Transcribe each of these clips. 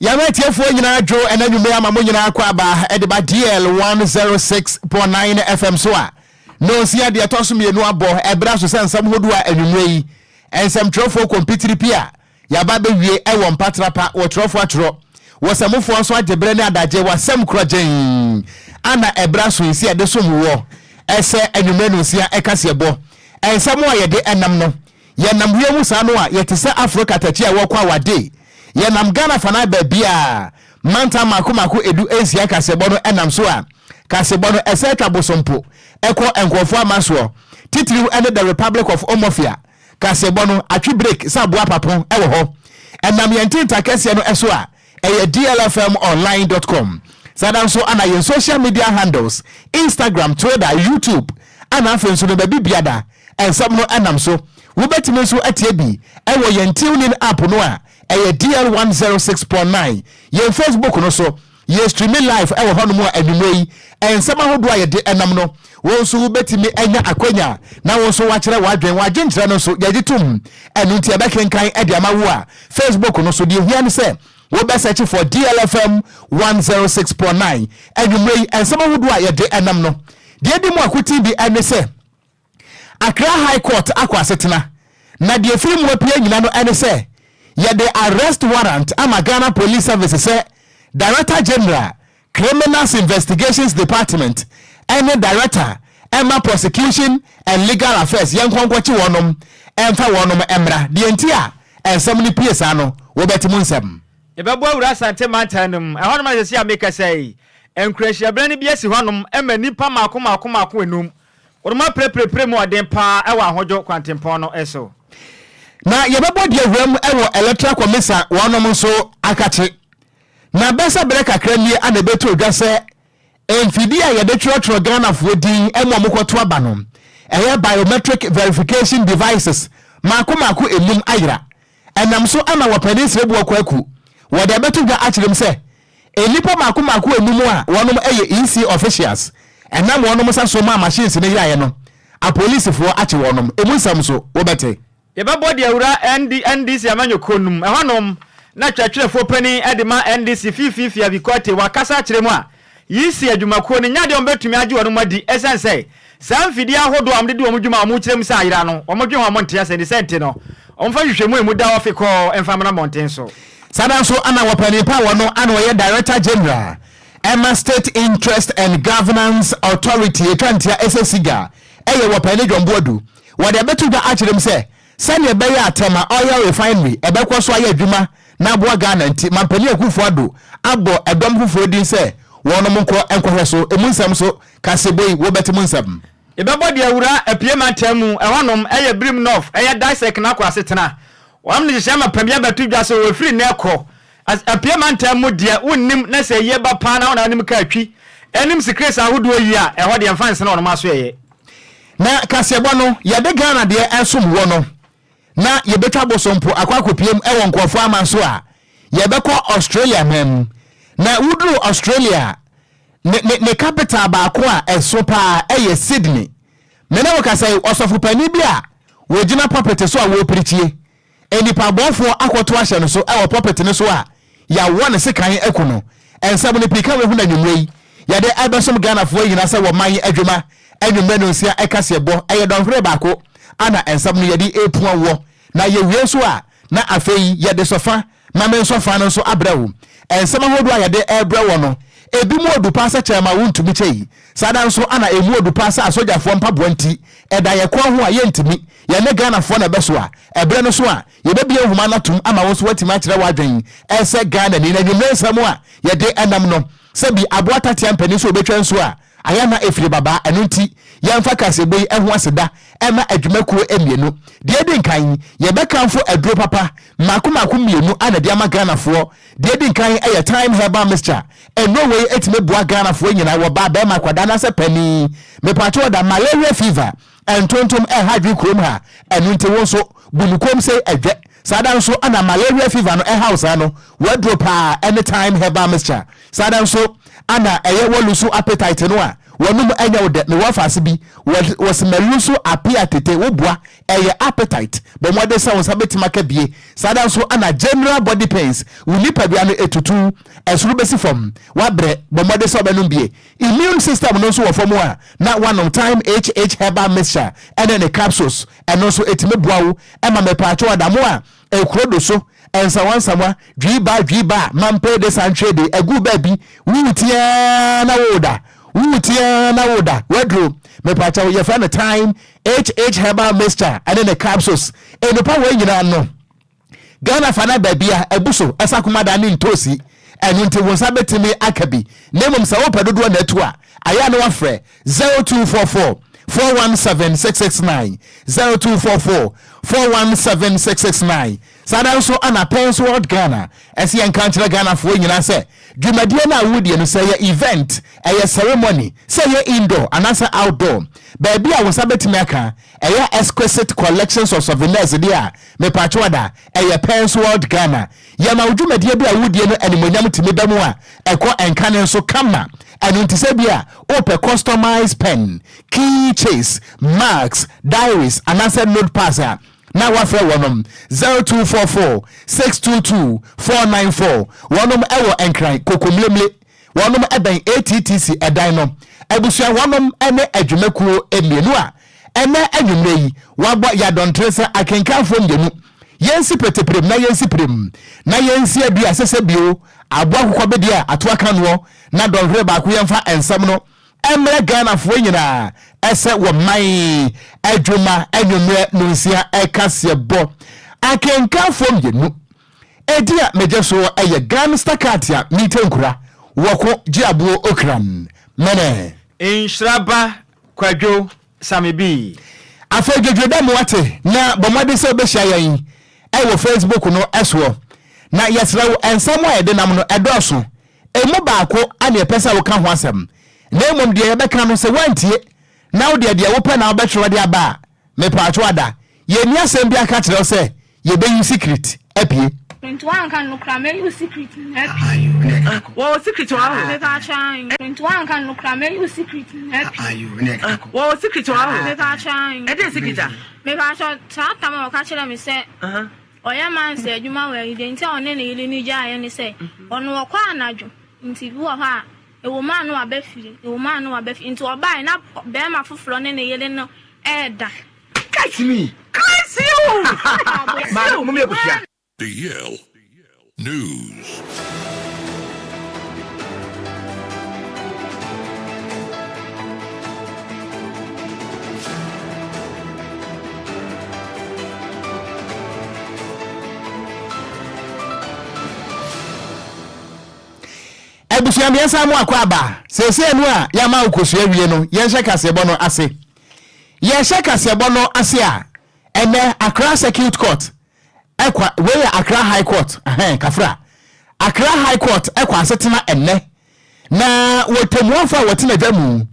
Yɛma atiefoɔ nyinaa dwo ɛna nwumere ama mo nyinaa kɔ aba ɛde ba DL 106.9 FM so a na ɔnsia deɛ ɛtɔ so mmienu abɔ ɛberɛ so sɛ nsɛm hodoɔ a anwummerɛ yi nsɛmtwerɛfoɔ kɔmpitiri pi a yɛaba bɛwie ɛwɔ mpatrapa wɔtwerɛfoɔ atwerɛ wɔsɛmofoɔ nso agye berɛ ne adagye wasɛm korɔ gyɛn ana ɛberɛ so nsi ɛde som wɔ ɛsɛ anwummerɛ no nsia ɛkaseɛ bɔ nsɛm a yɛde ɛnam no. Yɛnam wiem saa no a, yɛte sɛ afro katakyi a wɔkɔ awade. Yɛnam Ghana fanaa baabiara, mantam mako mako 16 kaseɛbɔ no nam so a, kaseɛbɔ no ɛsɛ atwa bosompo ɛkɔ nkurɔfoɔ ama soɔ, titiriw ɛne The Republic of Omofia kaseɛbɔ no atwe break sɛ aboa papo ɛwɔ hɔ. Ɛnam yɛn ntentan kɛseɛ no ɛso a, ɛyɛ dlfmonline dot com. Saa da nso ana yɛn social media handles, Instagram, Twitter, YouTube, ana afei nso no baabi biada nsɛm no nam so. Wobɛtumi nso atie bi wɔ yɛn TuneIn app no a ɛyɛ DL 106.9, yɛn Facebook no so. Yɛ streami live wɔ hɔnom a anwummerɛ yi nsɛm ahodoɔ a yɛde nam no, wo nso wobɛtumi anya akwanya na wo nso woakyerɛ w'adwen. W'adwenkyerɛ no nso yɛgye tom, ɛno nti yɛbɛkenkan de ama wo a Facebook no so. Deɛ ɛhia ne sɛ wobɛsɛkye for DLFM 106.9. Anwummerɛ yi nsɛm ahodoɔ a yɛde nam no, deɛ ɛdi mu akoten bi ne sɛ Accra High Court akɔ asetena, na deɛ ɛfiri mu apue nyina no ne sɛ yɛde arrest warrant ama Ghana Police Service sɛ Director General, Criminals Investigations Department ne Director ɛma Prosecution and Legal Affairs yɛnkɔ nkɔkye wɔnom ɛmfa wɔnom mmra. Deɛ nti a nsɛm no pue saa no wobɛte mu nsɛm. Yɛbɛbɔ awura Asante mantam no mu. Ɛhɔnom na seesei a merekasa yi, nkuranhyiaberɛ no bi asi hɔnom ma nnipa mmaako mmaako mmaako enum. Wɔn apereperepere mu ɔden paa wɔ Ahodwo kwantempɔn no so. Na yɛbɛbɔ deɛ wuram wɔ Electoral Commissa wɔnom nso akakye. Na bɛsɛ berɛ kakra nie ana ɛbɛtoo dwa sɛ mfidie a yɛde twerɛtwerɛ Ghanafoɔ din ma wɔn kɔto aba no, ɛyɛ biometric verification devices mmaako mmaako enum ayera. Ɛnam so ama Wɔpanin Sreboɔ Kwaku wɔde abɛto dwa akyerɛ mu sɛ nnipa mmaako mmaako enum a wɔnom yɛ EC officials ɛnam wɔnom nsa so maa machines no yeraeɛ no, apolisifoɔ akye wɔnom. Emu nsɛm nso wobɛte. Yɛbɛbɔ de awura ND NDC amanyɔkuo no mu. Ɛhɔnom na twerɛtwerɛfoɔ panin de ma NDC Fiifi Fiavi Quartey wakasa akyerɛ mu a EC adwumakuo no nya deɛ wɔbɛtumi agye wɔnom adi ɛsiane sɛ saa mfidie ahodoɔ a wɔde di wɔn dwuma a wɔkyerɛ mu sɛ ayera no wɔdwen ho a wɔnte aseɛ ne sɛ nti no wɔmfa nhwehwɛmu a ɛmu da hɔ fekɔɔ mfa mmra mmɔnten so. Saa da nso na wɔpanin pa wɔ no ana ɔyɛ Director General ɛma State Interest and Governance Authority ɛtwa ntia ɛsɛ SIGA ɛyɛ wɔpanin John Boadu. Wɔde abɛto dwa akyerɛ mu sɛ sɛdeɛ ɛbɛyɛ a Tema Oil Refinery ɛbɛkɔ so ayɛ adwuma na aboa Ghana nti Mampanin Akuffo Addo abɔ ɛdɔm foforɔ din sɛ wɔnom nkɔ nkɔhwɛ so. Emu nsɛm nso kasebo yi wobɛte mu nsɛm. Yɛbɛbɔ de awura Apue mantam mu, ɛhɔnom yɛ Birim North, ɛyɛ Dysec no akɔ asetena. Wɔnom de nhyehyɛɛ mapa bi abɛto dwa sɛ wɔfiri nnɛ kɔ Apue mantam mu deɛ wonnim na sɛ ayie ba paa na wo na wonim kaa twi nim sikres ahodoɔ yie a, ɛhɔ deɛ mfa nsene wɔnom asoɛeɛ. Na kaseɛbɔ no, yɛde Ghana deɛ ɛsom wɔ no, na yɛbɛtwa bosompo akɔ akɔpiem wɔ nkurɔfoɔ aman so a, yɛbɛkɔ Australia man mu. Na woduru Australia a, ne, ne, ne capital baako a ɛso paa ɛyɛ Sydney. Me ne wo kasa yi, ɔsɔfo panin bi a wɔgyina pulpit so a wɔreprekyie, nnipa bɔfoɔ akɔto ahyɛ no so wɔ pulpit no so a yɛawɔ ne sekan aku no. Nsɛm no pii ka wei ho na anwummerɛ yi yɛde ɛbɛsom Ghanafoɔ nyinaa sɛ wɔman adwuma anwummerɛ nonsia ɛkaseɛbɔ ɛyɛ dɔnhwere baako ana nsɛm no yɛde ɛpua wɔ na yɛwie nso a na afei yɛde sɔfa ma me nsɔfa no nso abrɛ wo. Nsɛm ahodoɔ a yɛde rebrɛ wɔ no, ebi mu odu paa sɛ kyɛrema wontumi kyɛ yi. Saa da nso ana emu odu paa sɛ asogyafoɔ mpaboa nti, ɛda yɛn kɔn ho a yɛntumi. Yɛne Ghanafoɔ na ɛbɛsoa. Ɛberɛ no so a, yɛbɛbue nhoma no atom ama wo nso woatumi akyerɛ w'adwen sɛ Ghanani. Na anwummerɛ nsɛm a yɛde nam no, sɛbi aboa tatea mpanin sɛ ɔbɛtwa nsuo a, Ayɛ na ɛfiri babaa, ɛno nti yɛmfa kaseɛbɔ yi ho aseda mma adwumakuo mmienu. Deɛ ɛdi nkan, yɛbɛkamfo aduro papa mmaako mmaako mmienu a na ɛde ama Ghanafoɔ. Deɛ ɛdi nkan yɛ Thyme Herbal Mixture. Nnuro wei tumi boa Ghanafoɔ nyinaa, wɔbaa, barima, akwadaa anaasɛ panin. Mepaakyɛw ɔda malaria fever, ntontom ɛha adwene kurom ha, ɛno nti wo nso bu no komm sei ɛdwɛ. Saa da nso na malaria fever no ɛhaw saa no, w'aduro paa ɛne Thyme Herbal Mixture. Saa da nso na ɛyɛ wɔ lusu appetite no a, Wɔnom ɛnyɛ wo dɛ. Mewɔ afaase bi wɔ wɔse malu so apia tete wo boa ɛyɛ appetite bɔ mmɔden sɛ wo nsa bɛtumi aka bie saa da nso ana general body pains wo nipadua no ɛtutu ɛsoro bɛsi fam wabrɛ bɔ mmɔden sɛ wobɛnom bie immune system no nso wɔ fam a na wanom Thyme HH herbal mixture ɛne ne capsules ɛno nso ɛtumi boa wo ɛma mepaakyɛw adamo a Ekuro do so, nsawansawa, dwii ba dwii ba, mampe de santwe de agu baabi, wuu tiaa na woda, wuu tiaa na woda, waduro, mepakyɛw, yɛfrɛ no thyme, HH herbal mixture ɛne ne capsules, nnupa wei nyinaa no, Ghana fa na baabi a abu so, ɛsa kumada ne ntoosi, ɛno nti wo nsa bɛtumi aka bi, na mmom sɛ wopɛ dodoɔ na atu a, ayɛ a na wafrɛ 0244 417 669, 0244 417 669. Saa da nso ana Pens World Ghana ɛsɛ yɛnka nkyerɛ Ghanafoɔ nyinaa sɛ dwumadie no a wodie no sɛ ɛyɛ event, ɛyɛ ceremony, sɛ ɛyɛ indoor anaasɛ outdoor, baabi a wo nsa bɛtumi aka ɛyɛ exquisite collections of souvenirs deɛ a, mepatwo ada, ɛyɛ Pens World Ghana. Yɛma wo dwumadie bi a wodie no animuonyam tumi ba mu a ɛkɔ nkane nso kama. Ɛno nti sɛ bi a wopɛ customized pen, key chase, marks, diaries anaasɛ notepads a, na woafrɛ wɔnom 0244 622 494. Wɔnom wɔ Nkran Kokomlemle. Wɔnom bɛn ATTC ɛdan no. Abusua wɔnom ne adwumakuo mmienu a ɛnɛ anwummerɛ yi wɔabɔ yɛadɔntere sɛ akenkanfoɔ mmienu. Yɛnsi peteprem na yɛnsi prem na yɛnsi adua sɛsɛ bio aboa akokɔ bɛdi a ato aka noɔ na dɔnhwere baako yɛmfa nsɛm no mmrɛ Ghanafoɔ nyinaa ɛsɛ wɔ man adwuma anwummerɛ nonsia ɛkaseɛbɔ akenkanfoɔ mmienu. Edin a megye soɔ ɛyɛ Gangsta Katia Mite Nkura Wɔko Gye Aboɔ Okran Mene. Nhyira ba Kwadwo Same Bii. Afei dwedwe dɛ moate na bɔ mmɔden sɛ wobɛhyia yɛn wɔ Facebook no soɔ. Na yɛsrɛ wo nsɛm a yɛde nam no ɛdɔɔso, ɛmu baako na yɛpɛ sɛ woka ho asɛm. Na mmom deɛ yɛbɛka no sɛ woantie na wodeɛ deɛ wopɛ na wobɛtwerɛ de aba a, Mepaatwo ada, yɛnni asɛm bi aka kyerɛ wo sɛ yɛbɛyi secret apue. Nti woanka no koraa mɛyi wo secret nyinaa apue. Wɔwɔ secret wɔ hɔ. Mepaatwo ae. Nti woanka no koraa mɛyi wo secret nyinaa apue. Wɔwɔ secret wɔ hɔ. Mepaatwo ae. Ɛdeɛn secret a? Mepaatwo saa tam a ɔka kyerɛ me sɛ ɔyɛ mansa adwuma wɔ ayi deɛ nti a ɔne ne yere no gyaeɛ ne sɛ ɔno ɔkɔ anadwo nti bi wɔ hɔ a ɛwɔ mu a na waba fie ɛwɔ mu a na waba fie nti ɔbaeɛ na bɛrima foforɔ ne ne yere no ɛɛda. Catch me. Christ you. Maame, mo mi abusua. DL News. Abusua mmiɛnsa mu akɔ aba. Seesei no a yɛama wo kosua awie no, yɛnhyɛ kaseɛbɔ no ase. Yɛhyɛ kaseɛbɔ no ase a, ɛnnɛ Accra Circuit Court ɛkɔ, wei yɛ Accra High Court, ɛhɛn, kafra. Accra High Court ɛkɔ asetena ɛnnɛ. Na wɔtɛmmuafo a wɔtena dwa mu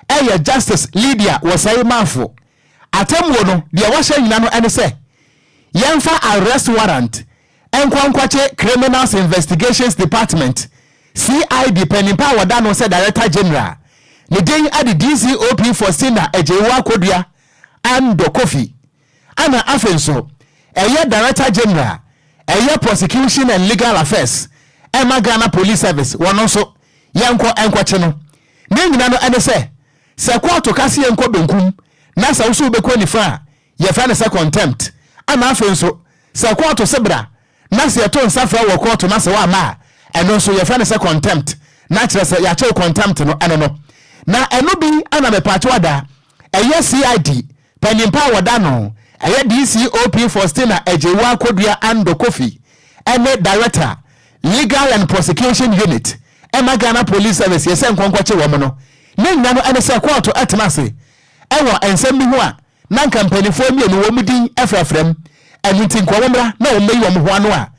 ɛyɛ Justice Lydia Wɔsɛe Marfo. Atemmuo no, deɛ wɔahyɛ nyina no ɛne sɛ, yɛmfa arrest warrant nkɔ nkɔkye Criminals Investigations Department, CID, panin pa a wɔda ano sɛ Director General, ne din de DCOP Faustina Agyeiwaa Kodua Andoh Kofi, ɛna afei nso ɛyɛ Director General ɛyɛ Prosecution and Legal Affairs ɛma Ghana Police Service, wɔno nso yɛnkɔ nkɔkye no. Ne nyina no ɛne sɛ, sɛ kɔɔto ka se yɛnkɔ benkum na sɛ wo nso wobɛkɔ nifa a, yɛfrɛ no sɛ contempt, ɛna afei nso sɛ kɔɔto se bra na sɛ yɛto nsa frɛ wo wɔ kɔɔto na sɛ woamma a, ɛno nso yɛfrɛ no sɛ contempt, na kyerɛ sɛ yɛakye wo contempt no, ɛno no. Na ɛno bi na mepaakyɛw ada, ɛyɛ CID panin pa a wɔda ano, ɛyɛ DCOP Faustina Agyeiwaa Kodua Andoh Kofi ɛne Director, Legal and Prosecution Unit ɛma Ghana Police Service yɛ sɛ nkɔnkɔkye wɔn no. Ne nyina no ɛne sɛ kɔɔto ɛtena ase ɛwɔ nsɛm bi ho a na anka mpanimfoɔ mmienu wɔn din frafra mu, ɛno nti nka wɔmmra na wɔmmɛyi wɔn ho ano a,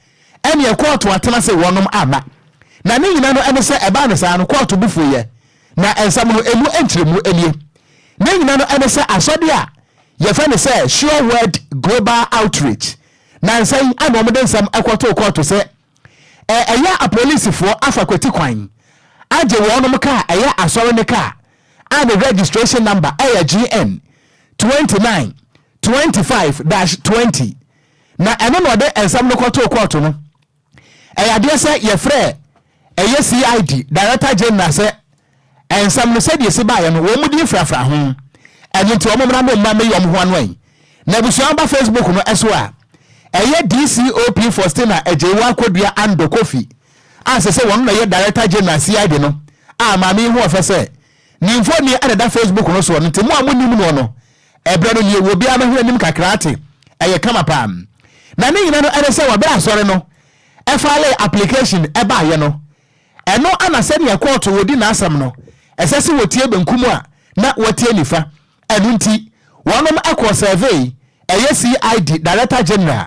ɛneɛ kɔɔto atena ase wɔnom amma. Na ne nyina no ɛne sɛ ɛbaa no saa no kɔɔto bo fuiɛ, na nsɛm no ɛmu nkyerɛmu nie. Ne nyina no ɛne sɛ asɔdeɛ a yɛfrɛ no sɛ Sure Word Global Outreach, nansa yi ana wɔde nsɛm kɔtoo kɔɔto sɛ ɛyɛ apolisifoɔ afa kwati kwan agye wɔnom kaa ɛyɛ asɔre no kaa. a ne registration number ɛyɛ GN 29 25 dash 20, na ɛno na ɔde nsɛm no kɔtoo kɔɔto no. Ɛyɛ adeɛ sɛ yɛfrɛ ɛyɛ CID Director General sɛ nsɛm no sɛdeɛ ɛsi baeɛ no, wɔn mu din frafra ho, ɛno nti wɔn mmra no mma mmɛyi wɔn ho ano ayi. Na abusua ba Facebook no ɛso a, ɛyɛ DCOP Faustina Agyeiwaa Kodua Ando Kofi a sɛ wɔn na yɛ Director General CID no a, maame yi ho ɔfɛ sɛ ne mfoni ɛdeda Facebook no soɔ no. Nti mo a monim noɔ no, ɛberɛ no nie, wɔ biara bɛhwɛ anim kakra ate, ɛyɛ kama paa. Na ne nyina no ɛne sɛ wɔbɛrɛ asɔre no ɛfile application ɛbaayɛ no, ɛno ana sɛnea kɔɔto wɔdi n'asɛm no, ɛsɛ sɛ wɔtie benkum a na wɔtie nifa. Ɛno nti wɔnom ɛkɔ serve ɛyɛ CID Director General,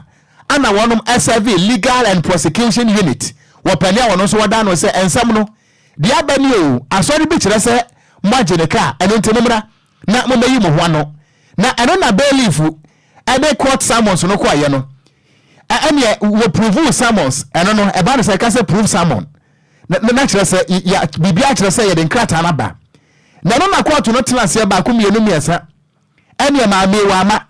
ana wɔnom ɛserve Legal and Prosecution Unit wɔ pani a wɔno nso wɔda no sɛ nsɛm no deɛ aba ni o, asɔre bi kyerɛ sɛ moagye ne kaa, ɛno nti mommra na mommɛyi mo ho ano. Na ɛno na bailiff ɛde court summons no kɔɔyɛ no, ɛneɛ wɔ prove summons. Ɛno no ɛba no sɛ ɛka sɛ prove summon na kyerɛ sɛ biribi akyerɛ sɛ yɛde nkrataa no aba. Na ɛno na kɔɔto no tena aseɛ baako, mmienu, mmiɛnsa, ɛneɛ maame wɔ ama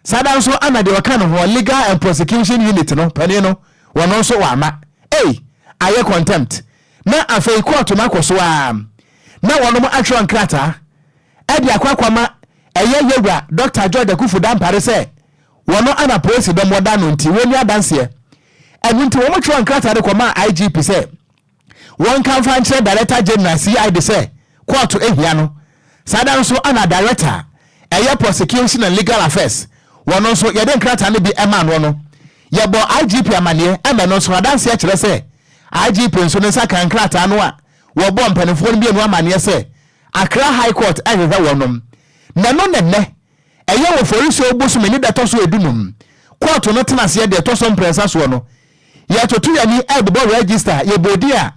saa da nso ana deɛ ɔka no ho Legal and Prosecution Unit no panin no, wɔno nso wɔ ama ei, ayɛ contempt. Na afei kɔɔto no akɔ so a na wɔnom atwerɛ nkrataa ɛde akɔ akɔma ɛyɛ yɛwura Dr George Akuffo Dampare sɛ wɔno ana polisi dɔm wɔda no nti wɔnni adanseɛ. Ɛno nti wɔn twerɛ nkrataa de kɔma IGP sɛ wɔn kamfa nkyerɛ Director General CID sɛ kɔɔto ehia no. Saa da nso ana Director ɛyɛ Prosecution and Legal Affairs, wɔn nso yɛde nkrataa no bi ɛma ano no, yɛbɔ IGP amaneɛ ɛmɛ no nso adanseɛ kyerɛ sɛ IGP nso ne nsa kan nkrataa no a wɔbɔ mpanimfoɔ no mmienu amaneɛ sɛ Accra High Court ɛhwehwɛ wɔnom. Na no nɛnɛ ɛyɛ wɔ Forisuo bosome ne da tɔ so 15, kɔɔto no tena aseɛ deɛ ɛtɔ so mprɛnsa soɔ no, yɛtoto yɛni ɛbobɔ register, yɛbɔ din a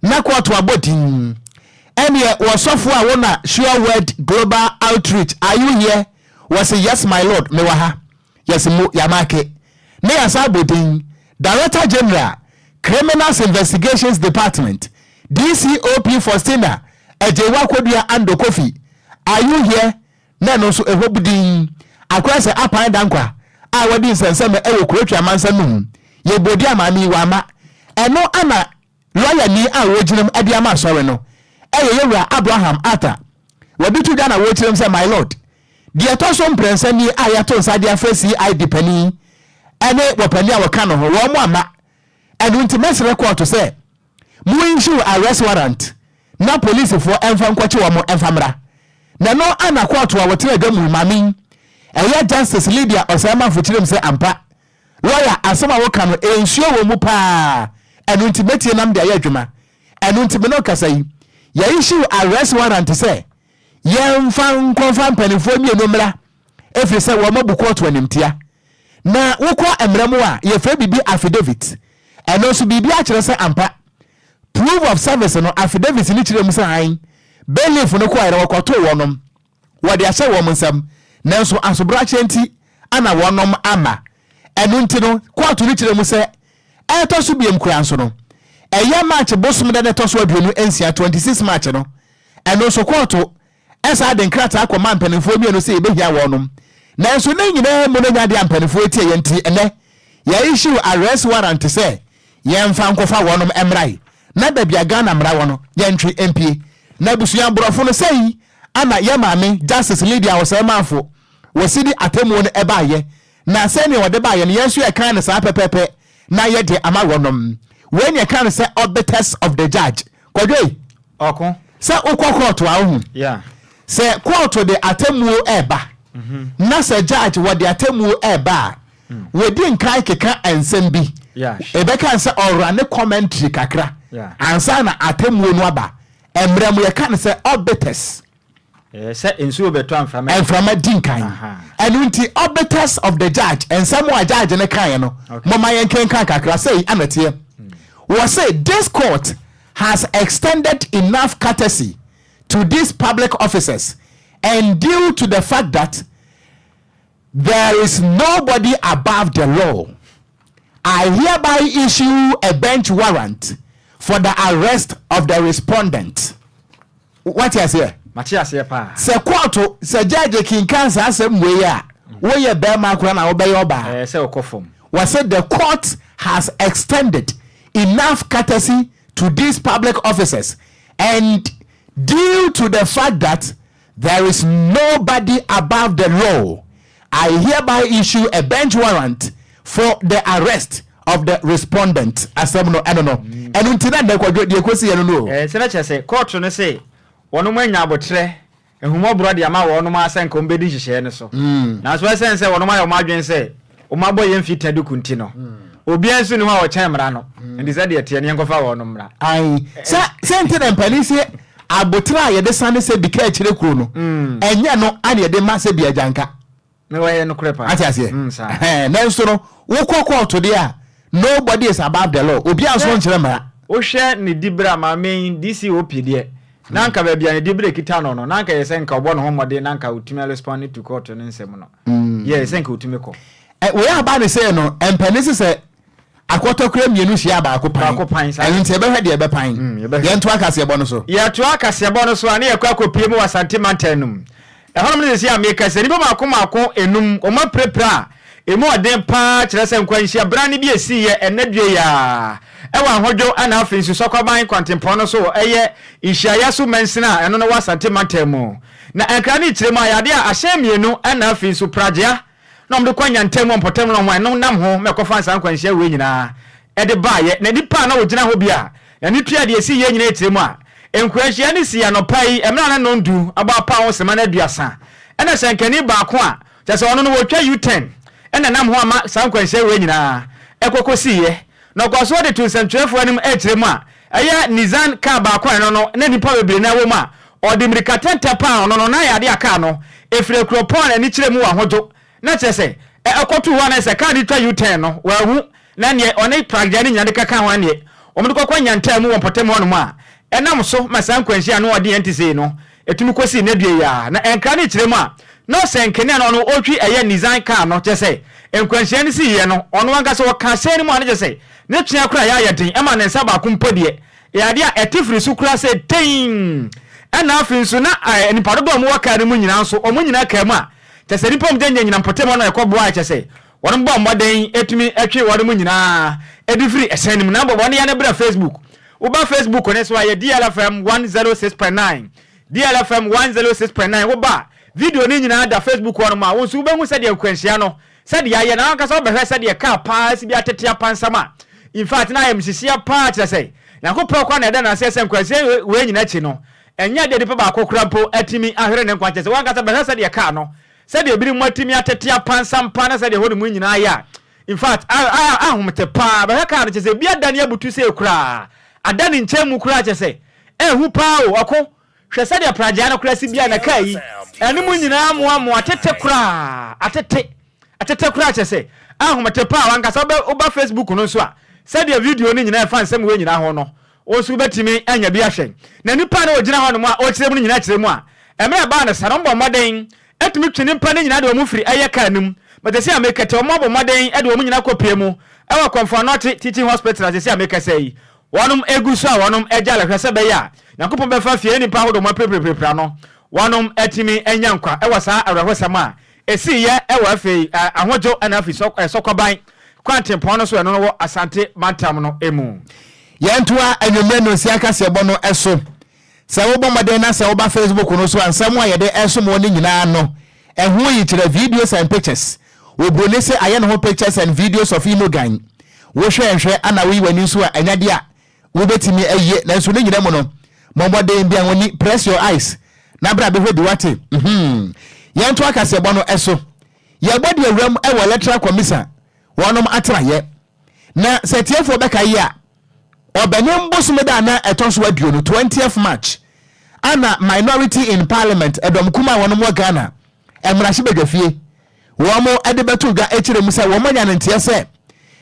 na kɔɔto abɔ din. Ɛneɛ wɔsɔfo a wɔna Sure Word Global Outreach, are you here? Wɔsi, "Yes, my lord, mewɔ ha." Yɛsi mo yamake ne yɛasa abɔ din Director General, Criminals Investigations Department, DCOP Faustina Agyeiwaa Kodua Ando Kofi, are you here? Na ɛno nso ɛhɔ din akora sɛ Apan Dankwa a wɔde nsɛnsɛm ɛwɔ Kurotwi amansa no mu, yɛbɔ di amaame yi wama. Ɛno ana lɔyani a wɔgyina mu de ama asɔre no ɛyɛ yɛwura Abraham Arthur, wɔde to dwa na wɔkyerɛ mu sɛ, "My lord, deɛ ɛtɔ so mprɛnsa nie a yɛato nsa de afrɛ CID panin ɛne wɔpani a wɔka no ho, wɔn mo ama. Ɛno nti mɛsrɛ kɔɔto sɛ mo issue arrest warrant na polisifoɔ ɛmfa nkɔkye wɔn ɛmfa mmra." Na ɛno ana kɔɔto a wɔtena adwa mu maame ɛyɛ Justice Lydia Osei Marfo kyerɛ mu sɛ, "Ampa, lɔya, asɛm a wɔka no nsuo wɔ mu paa, ɛno nti mɛtie nam de ayɛ adwuma." Ɛno nti me no kasa yi, yɛ issue arrest warrant sɛ yɛmfa nkɔmfa mpanimfoɔ mmienu mmra, ɛfiri sɛ wɔn abu kɔɔto animtia. Na wokɔ mmerɛ mu a, yɛfrɛ biribi affidavit. Ɛno nso biribi akyerɛ sɛ ampa proof of service no, affidavit no kyerɛ mu sɛ han bailiff no kɔɛ no, wɔkɔtoo wɔnom, wɔde ahyɛ wɔn nsam, nanso asobrakyɛ nti ana wɔnom ama. Ɛno nti no kɔɔto no kyerɛ mu sɛ ɛtɔ so biem koraa nso no, ɛyɛ March bosom da no ɛtɔ so 26, 26 March no, ɛno nso kɔɔto ɛsaa de nkrataa kɔma mpanimfoɔ mmienu sɛ yɛbɛhia wɔnom. Nanso ne nyinaa mu no nya deɛ mpanimfoɔ tie yɛn nti, ɛnɛ yɛ issue arrest warrant sɛ yɛmfa nkɔfa wɔnom mmrae na baabi a Ghana mmara wɔ no, yɛntwe mpie. Na abusua, borɔfo no sɛyi ana yɛ maame Justice Lydia Osei Marfo wɔsi de atemmuo no ɛbaayɛ. Na sɛnea wɔde baayɛ no, yɛn nso yɛkan no saa pɛpɛɛpɛ na yɛde ama wɔnom. Wei ne yɛka no sɛ obiter of the judge. Kwadwo, ɔko sɛ wokɔ kɔɔto a, wohu sɛ kɔɔto de atemmuo ɛɛba, na sɛ judge wɔde atemmuo ɛɛba a, wɔdi nkan keka nsɛm bi, ɛbɛka sɛ ɔwura ne commentary kakra ansa na atemmuo no aba. Mmerɛ mu yɛka no sɛ obiter. Sɛ nsuo bɛtɔ, mframa mframa di nkan. Ɛno nti obiter of the judge, nsɛm a judge ne kaeɛ no, moma yɛn kenkan kakra sɛ anateɛ wɔ say, "This court has extended enough courtesy to these public officers, and due to the fact that there is nobody above the law, I hereby issue a bench warrant for the arrest of the respondent." What you say? Mate aseɛ paa. Sɛ kɔɔto, sɛ judge kenkan saa asɛm wei a, woyɛ bɛrima koraa na wobɛyɛ ɔbaa. Ɛɛ sɛ ɔkɔ fam. Wɔse the court has extended enough courtesy to these public officers and due to the fact that there is nobody above the law, I hereby issue a bench warrant for the arrest of the respondent. Asɛm no ɛno no. Ɛno nti na nnɛ Kwadwo deɛ ɛkɔsi yɛ no no o. Ɛɛ sɛ na kyerɛ sɛ kɔɔto no se wɔnom anya aboterɛ, ahummɔborɔ de ama wɔnom ara sɛ nka wɔbɛdi nhyehyɛeɛ no so. Nanso ɛsiane sɛ wɔnom ayɛ wɔn adwene sɛ wɔabɔ yɛn mfita duku nti no, obiara nso nni hɔ a ɔkyɛn mmara no. Nti sɛdeɛ ɛteɛ no yɛnkɔfa wɔnom mmra. Ae, sɛ sɛ nti na mpanin se aboterɛ a yɛde sane sɛ bi ka akyire kuro no, ɛnyɛ no ana yɛde ma sɛ bi agyanka. Na wɔyɛ nokorɛ paa. Ate aseɛ? Mm, saa. Ɛhɛn, nanso no, wokɔ kɔɔto deɛ a, nobody is above the law. Obiara nso nkyerɛ mmara. Wohwɛ ne diberɛ a maame yi, DCOP deɛ, na anka baabi a ne diberɛ kita no no, na anka ɛyɛ sɛ nka ɔbɔ ne ho mmɔden na anka ɔtumi respond to court no nsɛm no. Yeah, ɛyɛ sɛ nka ɔtumi kɔ. Ɛ, wei aba ne sei no, mpanin se sɛ akɔtɔkorɛ mmienu hyia a baako pan. Baako pan, saa. Ɛno nti yɛbɛhwɛ deɛ ɛbɛpan. Yɛbɛhwɛ. Yɛntoa kaseɛbɔ no so. Yɛtoa kaseɛbɔ no so a, na yɛkɔ akɔpue mu wɔ Asante mantam no mu. Ɛhɔnom no seesei a meka sɛ nnipa mmaako mmaako nnum, wɔapirapira a emu ɔden pa ara kyerɛ sɛ nkwanhyia brane bi a esiiɛ ɛnnɛ due yi ara wɔ Ahodwo na afei nso Sɔkwaban kwantempɔn no so wɔ ɛyɛ Nhyiaeɛ so mansini a ɛno no wɔ Asante mantam mu. Na Nkra ne Kyerem ayɛ adeɛ a ahyɛn mmienu na afei nso Pragyea na wɔde kɔ Nyantam wɔ mpɔtam no ho a ɛno nam ho ma ɛkɔfaa saa nkwanhyia wei nyinaa de baeɛ. Na nnipa a na wɔgyina hɔ bi a n'ani tua deɛ ɛsii yei nyinaa akyire mu a nkwanhyia no sii anɔpa yi mmerɛ a na nnɔndu abɔ apaa ho sema no aduasa ɛna hyɛnkani baako a kyerɛ sɛ ɔno no wɔtwa U-turn ɛna nam ho ama saa nkwanhyia wei nyinaa ɛkɔkɔsiiɛ. Na ɔkɔɔ so de too nsɛmtwerɛfoɔ anim rekyerɛ mu a ɛyɛ Nissan kaa baako a ɛno no na nnipa bebree no ara wɔ mu a ɔde mmirika tɛntɛ paa ɔno no na ayɛ adeɛ a kaa no ɛfiri Akuropɔn a n'ani kyerɛ mu wɔ Ahodwo na kyerɛ sɛ ɛkɔtoo hɔ a na sɛ kaa no retwa U-turn no wanhu na neɛ ɔne pragya no nyinaa de kɛkaa ho a neɛ wɔde kɔkɔ nyantaa mu wɔ mpɔtam hɔnom a ɛnam so ma saa nkwanhyia a ano ɔden ɛnte sei no Ɛtumi kɔsii nnɛ dua yi ara. Na nkra no rekyerɛ mu a, na ɔsɛnkani a na ɔno ɔretwi ɛyɛ Nissan kaa no, kyerɛ sɛ, nkwanhyia no siiɛ no, ɔno ankasa ɔkaa hyɛn no mu a na kyerɛ sɛ, ne twea koraa ayɛ den ma ne nsa baako mpo deɛ, ɛyɛ adeɛ a ɛte firi so koraa sɛ teinn. Ɛna afei nso na nnipa dodoɔ a wɔwɔ kaa no mu nyinaa nso, wɔn nyinaa kaa mu a, kyerɛ sɛ, nnipa a wɔgyinagyina mpɔtam hɔ no ɛkɔboaeɛ, kyerɛ sɛ, wɔn bɔɔ mmɔden tumi twee wɔn nyinaa de firi ɛhyɛn no mu. Na mmom wɔn yɛ no berɛ Facebook. Woba Facebook no so a, ɛyɛ DLFM 106.9. DLFM 106.9. Woba a, video no nyinaa da Facebook hɔ nom a, wo nso wobɛhu sɛdeɛ nkwanhyia no, sɛdeɛ ayɛ, na w'ankasa wobɛhwɛ sɛdeɛ kaa paa si bi atete apansam a. In fact, na ayɛ mhyehyeɛ paa kyerɛ sɛ, Nyankopɔn koraa na ɛda no aseɛ sɛ nkwanhyia wei nyinaa akyi no, ɛnyɛ adeɛ a nipa baako koraa mpo atumi ahwere ne nkwa. Kyerɛ sɛ w'ankasa bɛhwɛ sɛdeɛ kaa no, sɛdeɛ ebinom atumi atete apansam paa na sɛdeɛ hɔ nom nyinaa ayɛ a, In fact, a a ahomte paa. Bɛhwɛ car no kyerɛ sɛ ebi adane abutu sei koraa. Ada ne nkyɛn mu koraa kyerɛ sɛ ɛhu paa o. Ɔko, hwɛ sɛdeɛ pragyaa no koraa si bia na car yi ɛne mu nyinaa amoamoa atete koraa. Atete. Atete koraa kyerɛ sɛ ahomte paa. Wankasa wobɛ woba Facebook no nso a, sɛdeɛ video no nyinaa ɛfa nsɛm wei nyinaa ho no, wo nso wobɛtumi anya bi ahwɛ. Na nipa a na ɔgyina hɔnom a ɔrekyerɛ mu no nyinaa kyerɛ mu a, mmerɛ a ɛbaa no saa no, wɔbɔ mmɔden tumi twe nnipa no nyinaa de wɔn firi ɛyɛ kaa no mu. But seesei a mekasa yi, wɔabɔ mmɔden de wɔn nyinaa kɔpue mu wɔ Komfo Anokye Teaching Hospital a seesei a mekasa yi, wɔnom gu so a wɔnom gya alɛhwɛ sɛ ɛbɛyɛ a Nyankopɔn bɛfa fie ne nnipa ahodoɔ wɔn apirapirapirapira no, wɔnom atumi anya nkwa wɔ saa awerɛhosɛm a ɛsiiɛ wɔ afei Ahodwo na afei Sɔkwaban kwantempɔn no so ɛno no wɔ Asante mantam no mu. Yɛntoa anwummerɛ nnonsia kaseɛbɔ no so. Sɛ wobɔ mmɔden na sɛ woba Facebook no so a, nsɛm a yɛde resom wo no nyinaa no, ɛho yi kyerɛ videos and pictures. Oburoni se ayɛ ne ho pictures and videos of Inogan. Wohwɛ nhwɛ ana woyi w'ani nso a, ɛnyɛ adeɛ a wobɛtumi ayie. Nanso ne nyina mu no, bɔ mmɔden bian w'ani, press your eyes, na bra bɛhwɛ bi, wate? Mhm. Yɛnto akaseɛbɔ no so. Yɛbɔ deɛ wuram wɔ Electoral Commissa wɔnom atenaeɛ. Na sɛ atiefoɔ bɛka yi a, Ɔbɛnem bosome da a na ɛtɔ so aduonu, 20th March, a na Minority in Parliament, ɛdɔm kumaa a wɔnom wɔ Ghana mmarahyɛbadwafie, wɔn de bɛto dwa kyerɛ mu sɛ wɔn anya no nteɛ sɛ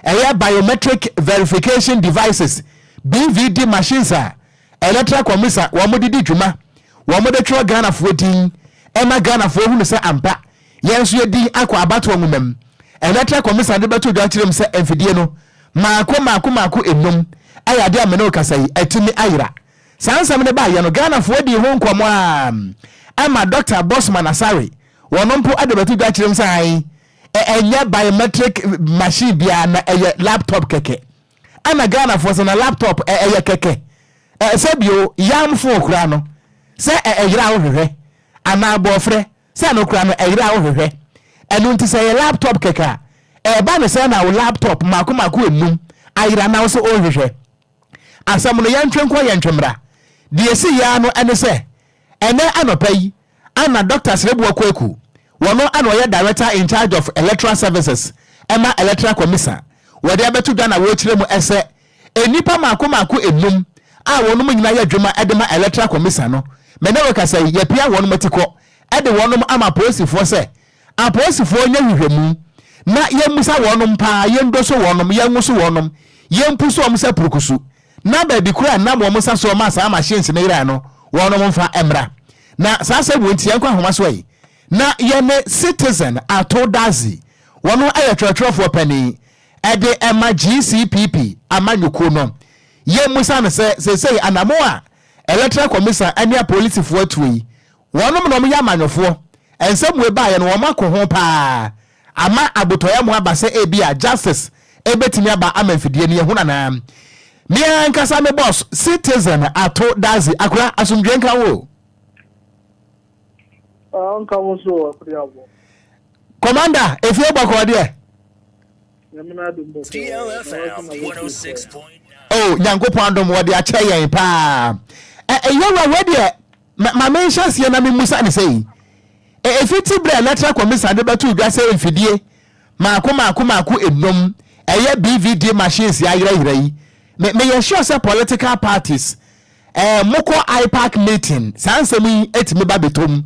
ɛyɛ Biometric Verification Devices, BVD machines a Electoral Commissa wɔn de di dwuma, wɔn de twerɛ Ghanafoɔ din ma Ghanafoɔ hunu sɛ ampa yɛn nso yɛdin akɔ abatoɔ nwoma mu. Electoral Commissa de bɛto dwa kyerɛ mu sɛ mfidie no mmaako mmaako mmaako nnum ayɛ adeɛ a me ne wo kasa yi atumi ayera. Saa nsɛm no baeɛ no, Ghanafoɔ dii ho nkɔmmɔ ara ma Dɔkta Bosman Asare, wɔno mpo de bɛto dwa kyerɛ mu sɛ ae, ɛnyɛ biometric machine biara na ɛyɛ laptop kɛkɛ. Ɛna Ghanafoɔ sɛ na laptop ɛyɛ kɛkɛ. Sɛ bio, yam phone koraa no, sɛ ɛyera a wohwehwɛ, anaa bɔɔfrɛ, sɛ ɛno koraa no ɛyera a wohwehwɛ. Ɛno nti sɛ ɛyɛ laptop kɛkɛ a, ɛba no sɛ na wo laptop mmaako mmaako enum ayera na wo sɛ wohwehwɛ. Asɛm no, yɛntwe nkɔ yɛntwe mmra. Deɛ ɛsii ara no ne sɛ, ɛnnɛ anɔpa yi ana Dɔkta Sereboɔ Kwaku, wɔno ana ɔyɛ Director in charge of Electoral Services ma Electoral Commissa, wɔde abɛto dwa na wɔrekyerɛ mu sɛ nnipa mmaako mmaako nnum a wɔnom nyinaa yɛ adwuma de ma Electoral Commissa no, me ne wo kasa yi, yɛapia wɔnom atikɔ de wɔnom ama apolisifoɔ sɛ Apolisifoɔ nyɛ nhwehwɛmu na yɛmmisa wɔnom paa, yɛndoso wɔnom, yɛnwoso wɔnom, yɛmpusu wɔn sɛ purukusu, na baabi koraa a nam wɔn nsa soɔ maa saa machines no yeraɛ no, wɔnom mfa mmra. Na saa asɛm wei nti yɛnkɔ ahoma so yi na yɛne Citizen Ato Dadzie, wɔno yɛ twerɛtwerɛfoɔ panin de ma GCPP amanyɔkuo no, yɛmmisa no sɛ seesei anamon a Electoral Commission ne apolisifoɔ atuo yi, Wɔnom na wɔyɛ amanyɔfoɔ. Nsɛm wei baeɛ no wɔn ako ho paa ama abotɔyam aba sɛ ebia justice bɛtumi aba ama mfidie no yɛhunu anaa. Me ankasa me boss Citizen Ato Dadzie Akora asomdwoeɛ nka wo o. Ah, nka wo nso o, Akode Aboɔ. Commander, efie bɔkɔɔ deɛ? Nyame n'adom bɔkɔɔ, na wase na wɔtie kɔɛ. Oh, Nyankopɔn adom wɔde akyɛ yɛn paa. Ɛ, yɛwura wei deɛ Ma menhyɛ aseɛ na memmusa no sei, Ɛfiti berɛ a Electoral Commission de bɛtoo dwa sɛ mfidie mmaako mmaako mmaako nnum, ɛyɛ BVD machines yi ayerɛyerɛ yi, me meyɛ sure sɛ political parties, eh, mokɔ IPAC meeting, saa nsɛm yi tumi ba bɛtɔ mu.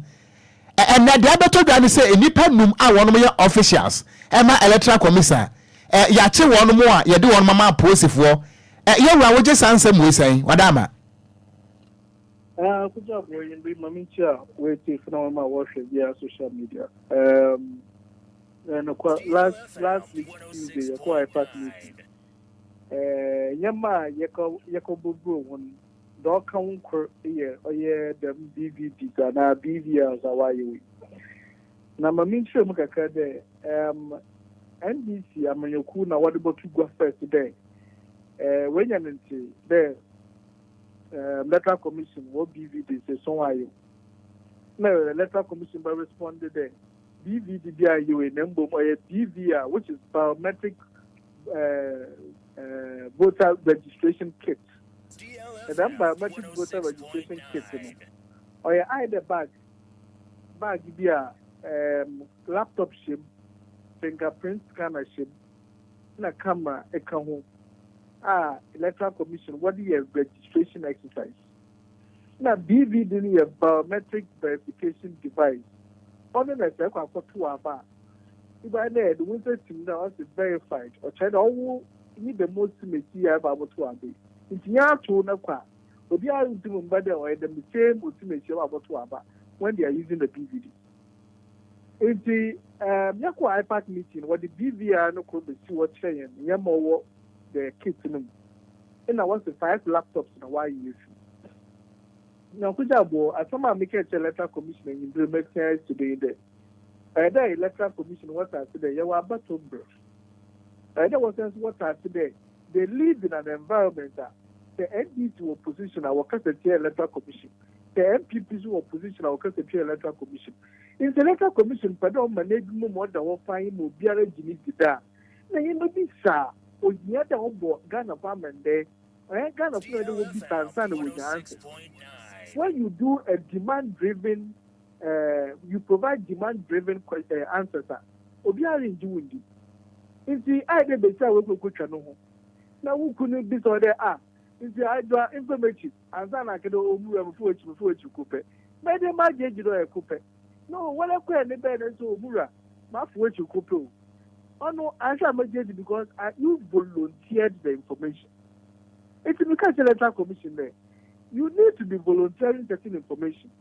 Ɛnnɛ deɛ abɛtɔ dwa ne sɛ nnipa nnum a wɔnom yɛ officials ɛma Electoral Commission, eh, yɛakye wɔnom a yɛde wɔnom ama apolisifoɔ. Eh, yɛwura wogye saa nsɛm wei sɛn? Wada ama. Ah, Kojo Aboɔ yi mbri ma menkyia w'atiefo na wɔn a wɔhwɛ via social media. Um, eh, nokwa last last week Tuesday yɛkɔ IPAC meeting. Eh, nneɛma a yɛkɔ yɛkɔ bobro ho no, dɛ ɔka ho kor yɛ ɔyɛ dɛm BVDs anaa BVRs a wɔayɛ wei. Na ma menkyerɛ mu kakra dɛ um, NDC amanyɔkuw na wɔde bɔto gua first dɛ eh, wɔanya no ntsee dɛ Electoral Commission wɔ BVD sɛ sɔn ayew. Na Electoral Commission bɛ respond dɛ BVD bi ayew na mbom ɔyɛ BVR which is biometric voter registration kit. Na dɛm biometric voter registration kit no ɔyɛ ayɛ dɛ bag bag bi a laptop hyɛ mu, fingerprint scanner hyɛ mu. na camera ka ho a Electoral Commission wɔde yɛ registration exercise. Na BVD no yɛ biometric verification device. Ɔno na sɛ ɛkɔ akɔtow aba a, ibɛyɛ dɛ yɛde wo nsa sim do a ɔse verified, ɔkyerɛ dɛ ɔwo nye dɛm osimesi yi a ɛba abɔtow aba yi. Ntsi nyɛ atow no kɔ a, obiara runntum mmba dɛ ɔyɛ dɛm same osimesi a ɔba abɔtow aba when they are using the BVD. Ntsi yɛkɔɔ IPAC meeting no, wɔdze BVR no kor besii hɔ kyerɛɛ hɛn ndzɛmba a ɔwɔ the kit no mu. Nna wɔse five laptops na wɔayɛ efi. Nyankogya bɔ, asɛm a mekɛɛ kyerɛɛ Electoral Commission ewimbir metsia esi do nye dɛ, ɔyɛ dɛ Electoral Commission wɔtse ase dɛ yɛwɔ abatow mber. Ɔyɛ dɛ wɔsan so wɔtse ase dɛ they live in an environment a sɛ NDC wɔ position a wɔkasa tsia Electoral Commission. Sɛ NPP so wɔ position a wɔkasa tua Electoral Commission. Ntsi Electoral Commission pɛ dɛ ɔma n'edwuma mu ɔda hɔ fann ma obiara gye ne dzi dɛ a, nna yɛmebisa a ohia dɛ ɔbɔ Ghanafo amandɛɛ. Ɔyɛ Ghanafo na ɔyɛ dɛ wobisa ansaana woenya answer. When you do a demand driven eh, you provide demand driven eh, answers a, obiara renngye wo nndi. Ntsi ayɛ dɛ basia a oekuekutwa no ho na wo kun no bisa wo dɛ ah, ntsi adwoa mfa m'ekyir. Ansaana aka dɛ oh mo wura mefa w'ekyir mefa w'ekyir kor pɛ. Mɛyɛ dɛn magye edzi dɛ ɔyɛ kor pɛ? No woara kɔɛ ne bɛn na ese oh mo wura mafa w'ekyir kor pɛ o. Ɔno annhwɛ a mɛgye edzi because I you volunteered the information. Ntsi mekãa kyerɛɛ Electoral Commission dɛ you need to be volunteering certain information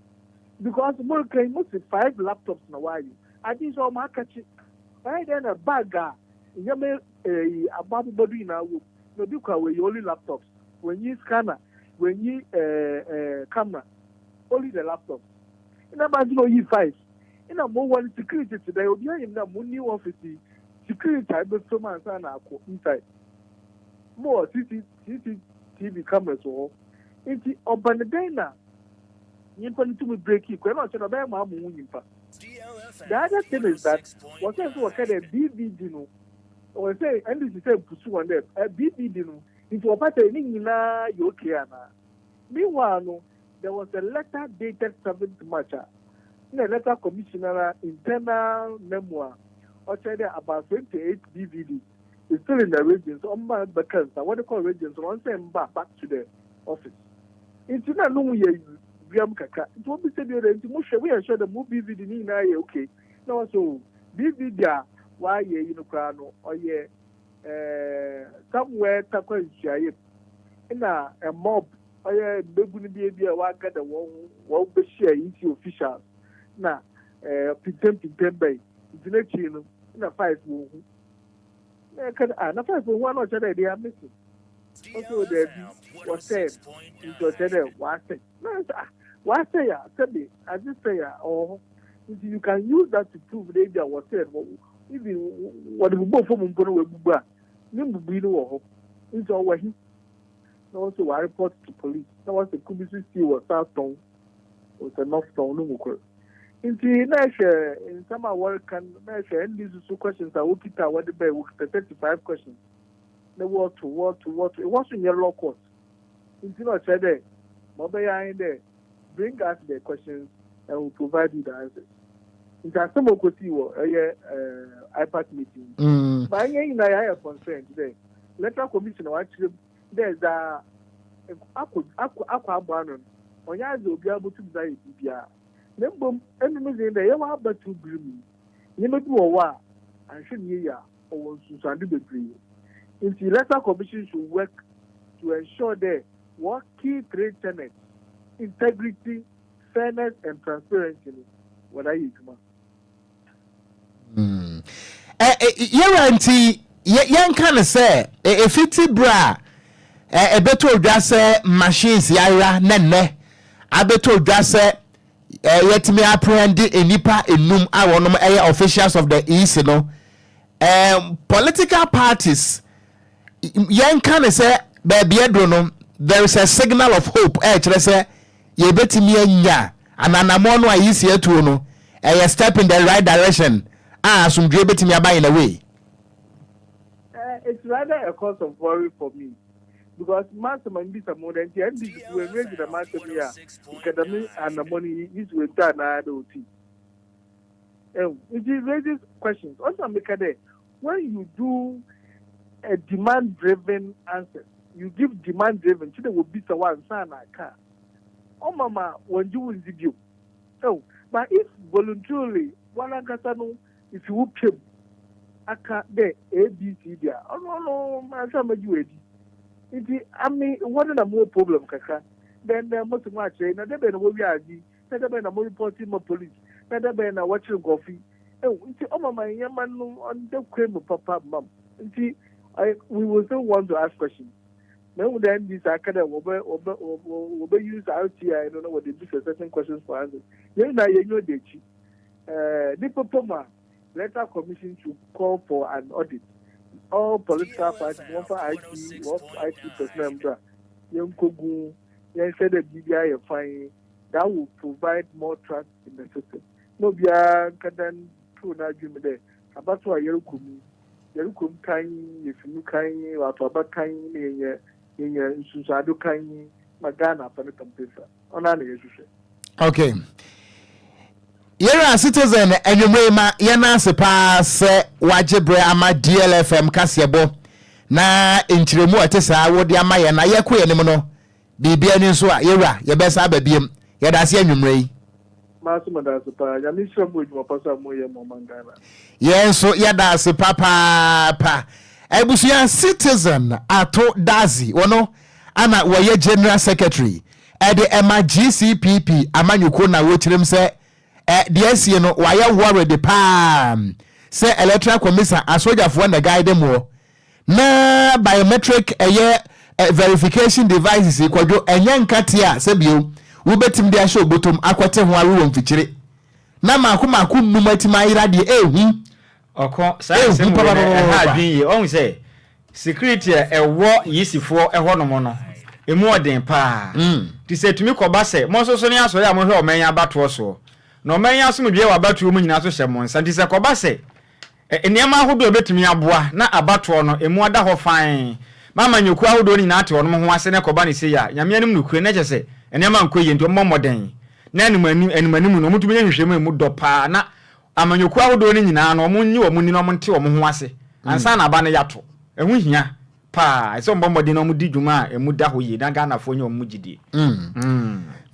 because moreka yi mose five laptops na wɔayɛ ade yi so ɔmo akɛkye. Ɔyɛ dɛn na bag a ndzɛmba eyi abɔ abobɔ do nyinaa wɔ mu na obi kɔ a oeyi only laptops. Wonnyi scanner. Oennyi ɛɛ camera, only the laptop. Nna ebɛnadze na oyii files? Nna mowɔ no security tse dɛn? Obiara nyim dɛ mo new office yi, security a ebɛfa mu ansaana akɔ inside. Mowɔ CC CCTV cameras wɔ hɔ. Ntsi ɔba no dɛn na nyimpa no tum breakii kɔe? Nna ɔkyerɛ dɛ ɔbɛyɛ ma amoho nyimpa. The other thing is that wɔsɛɛ so wɔkɛ dɛ BVD no, wɔsɛ NDC sɛ pusu hɔn dɛ BVD no ntsi wɔpata ne nyina yɛ okay anaa? Meanwhile no, there was a letter dated seventh March a nna Electoral Commission noara internal memo a ɔkyerɛ dɛ about 28 BVDs is still in the regions, ɔmba bɛka nsa wɔdze kɔr regions no ɔnsan mba back to the office. Ntsi nna no ho yɛ wiam kakra. Ntsi wobisa bio dɛ, ntsi mohwɛ moyɛ sure dɛ mo BVD ne nyina yɛ okay? Na wɔse oh, BVD a wɔayɛ yi no koraa no ɔyɛ eh, somewhere Tarkwa Nsuaem nna a mob ɔyɛ mbabun bi bi a wɔagada hɔn ho wɔbehyia EC officials na eh, pintampintam bɛn nti n'ekyir no nna five wonnhu. Na yɛka dɛ ah na five wonnhu a na ɔkyerɛ dɛ they are missing. Ɔse oh daabi wɔsɛɛ no ntsi ɔkyerɛ dɛ wɔasɛe. Na yɛse ah wɔasɛe a sɛbe adze sɛe a ɔwɔ hɔ nti you can use that to prove dɛ ebi a wɔsɛɛ no even wɔde bobɔɔ famu mpo na woebubu a ne mbubui no wɔ hɔ ntsi ɔwɔ he? Na wɔse wɔareport to police na wɔse ko bi so sii wɔ South Tɔn ɔsɛ North Tɔn no mu kor. Ntsi na ehwɛ nsɛm a wɔreka no na ehwɛ NDC so questions a wokita a wɔde bae, wokita 35 questions na wɔto wɔto wɔto ehɔ so nnyɛ law court ntsi na ɔkyerɛ dɛ ma ɔbɛyɛ ara nye dɛ bring us the questions and we provide you the answers. Nti asɛm a okosii wɔ ɛyɛ IPAC meeting yi. Ma hɛn nyina yɛayɛ concerned dɛ Electoral Commission a wɔakyerɛ mu dɛ dza akɔ akɔ akɔ abɔ ano no ɔnnyɛ adze a obiara botum dze ayɛ biribiara. Na mbom emi medze nye dɛ yɛwɔ abatow ber mu yi, ndzɛmba bi wɔ hɔ a annhwɛ no yie a ɔwɔ nsunsuando beberee. Ntsi Electoral Commission should work to ensure dɛ wɔ key three tenets, integrity, fairness and transparency no wɔde ayɛ adwuma. Hmm. Yɛwura nti yɛnka no sɛ ɛfiti berɛ a ɛbɛtɔ odwa sɛ machines yɛayera na nnɛ abɛtɔ odwa sɛ yɛtumi apprehend nnipa enum a wɔnom ɛyɛ officials of the EC no, political parties, yɛnka no sɛ baabi aduro no there is a signal of hope ɛkyerɛ sɛ yɛbɛtumi anya ananammɔ no a yisi atuo no ɛyɛ step in the right direction a asomdwoe bɛtumi aba in a way? It's rather a cause of worry for me because masɛm a mbisa mo dɛ nti NDC fo wɔ gyina masɛm yi a nka dɛm anammɔ no yi si wɔntu anaa dɛ ɔti. Nti it raises questions. Ɔsɛ na meka dɛ when you do a demand driven answers, you give demand driven kyerɛ dɛ wɔbisa wo ansa na aka a, ɔma ma wɔngye wo ndzi bio. Oh, but if voluntarily woarankasa no ifi wo pɛ mu aka dɛ ABCD a, ɔno ɔno mansa mɛgye wo edi. Nti ame hɔ no na mowɔ problem kakra. Dɛ ndɛ mose mo akyerɛ yi na dɛ bɛn na wowie adze yi, na dɛ bɛn na mo report ma police, na dɛ bɛn na wɔkyer nkorɔfo yi. Ehu, nti ɔma ma nneɛma no ɔnda kwan mu papa mma m. Nti we will still want to ask questions. Mehu dɛ NDC aka dɛ wɔbɛ wɔbɛ wɔbɛ use RTI no na wɔde bisa certain questions for answers. Yɛn nyinaa yɛn nyi ɔda akyi. Ɛɛ ne papa mu a, Electoral Commission should call for an audit. All political parties wɔmfa IT wɔmfa IT personnel mbra yɛnkɔgu yɛnhwɛ dɛ biribiara yɛ fine. That will provide more trust in the system. Na obiara nkɛdan too n'adwen mu dɛ abatow a yɛrokɔ mu yi, yɛrokɔ mu kan, yefi mu kan, wɔato aba kan na yenya yenya nsunsuando kan ma Ghana afa ne tam pefra. Ɔno ara na yɛhwehwɛ. Okay. Yɛwura Citizen, anwummere yi ma yɛn ase paa sɛ wagye berɛ ama DLFM kaseɛbɔ na nkyerɛmu a ɛte saa wode ama yɛn na yɛkɔ yɛn anim no biribi ani nso a yɛwura yɛbɛsa aba biem. Yɛda ase anwummere yi. Maa so meda ase paa. Nyame nhyira mo adwuma pa so a moyɛ ma ɔman Ghana. Yɛn nso yɛda ase papaapa. Abusua, Citizen Ato Dazi, wɔno ana wɔyɛ General Secretary ɛde ɛma GCPP amanyɔkuo na wɔkyerɛm sɛ ɛ deɛ asie no wɔayɛ worried paa sɛ Electoral Commission asogyafoɔ na guide moɔ na biometric ɛyɛ. Verification devices yi, Kwadwo, ɛnyɛ nkateɛ a sɛbio wobɛtumi de ahyɛ obotom akɔte ho awe wɔ mfikyire na mmaako mmaako nnum atumi ayera deɛ, ɛhu. Ɔko saa Ɛhu nsɛm wei no ɛha papapapapa. adwene yie. Ɔhu sɛ security a ɛwɔ yisifoɔ ɛhɔ nom no ɛmu ɔden paa. Nti sɛ ɛtumi kɔba sɛ mo nso so ne asɔre a mohwɛ ɔman yi abatoɔ soɔ na ɔman yi asomdwoeɛ wɔ abatoɔ mu nyinaa so hyɛ mo nsa, nti sɛ kɔba sɛ nneɛma ahodoɔ a ɛbɛtumi aboa na abatoɔ no ɛmu ada hɔ fann ma amanyɔkuo ahodoɔ no nyinaa te wɔnom ho ase na ɛkɔba no sei a, Nyame anim nokorɛ na kyerɛ sɛ nneɛma nkɔ yie. Nti wɔmmɔ mmɔden na anim anim anim anim no wɔtumi nyɛ nhwehwɛmu a ɛmu dɔ paa na amanyɔkuo ahodoɔ no nyinaa no wɔnnye wɔn nni na wɔnte wɔn ho ase ansa na aba no yɛato. Ɛho hia paa. Ɛsɛ sɛ wɔbɔ mmɔden na wɔdi dwuma a ɛmu da hɔ yie na Ghanafoɔ nya wɔn mu gyidie.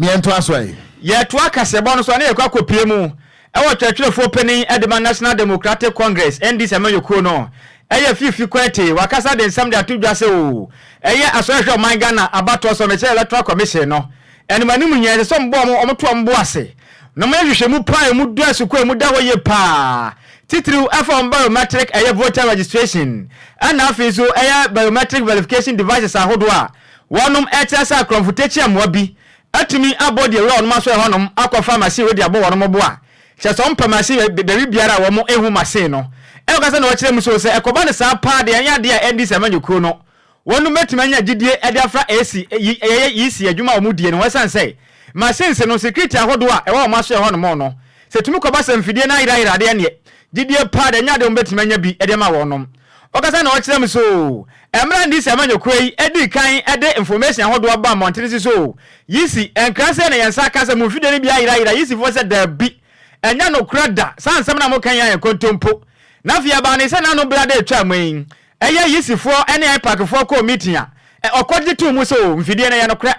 Yɛntoa so ɛ. Yɛtoa kaseɛbɔ no so a, na yɛkɔ akɔpue mu wɔ twerɛtwerɛfoɔ panin de ma National Democratic Congress, NDC, amanyɔkuo no, ɛyɛ Fifi Kwetey. Wakasa de nsɛm de ato dwa sɛ oo, ɛyɛ Asɔrehwɛ Ɔman Ghana abatoɔ so, mekyerɛ Electoral Commission no, Anim anim nyinaa, ɛsɛ sɛ wɔbɔ wɔn, wɔto wɔn bo ase, na wɔyɛ nhwehwɛmu pa a emu dɔ asukuu a emu da hɔ yie paa, titiriw ɛfa wɔn biometric ɛyɛ voter registration ɛna afei nso ɛyɛ biometric verification devices ahodoɔ a wɔnom ɛkyerɛ sɛ akorɔmfo takyiamoa bi atumi abɔ deɛ wura wɔnom asɔre hɔnom akɔfa machine wei de abɔ wɔnom bo a kyerɛ sɛ wɔmpɛ machine baabi biara a wɔn ehu machine no. Ɛkɔka sɛ na wɔkyerɛ mu so sɛ ɛkɔba no saa paa deɛ ɛnyɛ adeɛ a NDC amanyɔkuo no Wɔnom bɛtumi anya gyidie de afra AC yi ɛyɛ EC adwuma a wɔn die no ho ɛsiane sɛ machines no security ahodoɔ a ɛwɔ wɔn asoɛ hɔ nom no sɛ ɛtumi kɔba sɛ mfidie no ayerayera adeɛ neɛ gyidie paa deɛ ɛnyɛ adeɛ wɔn bɛtumi anya bi de ama wɔnom. Ɔkasa na ɔkyerɛ mu so mmerɛ NDC amanyɔkuo yi dii kan de information ahodoɔ baa mmɔntene so so EC ɛnkra sɛ na yɛn nsa aka sɛ mo mfidie no bi ayerayera EC foɔ sɛ daabi ɛnyɛ nokorɛ da saa nsɛm no a moka yi ayɛ nkontompo na afei ɛbaa ne sɛ n'ano berɛ a ɛtwaa mu yi Ɛyɛ Yisifoɔ ne IPACfoɔ kɔɔ meeting a, ɔkɔ gye too mu sɛ oo mfidie no ɛyɛ nokorɛ.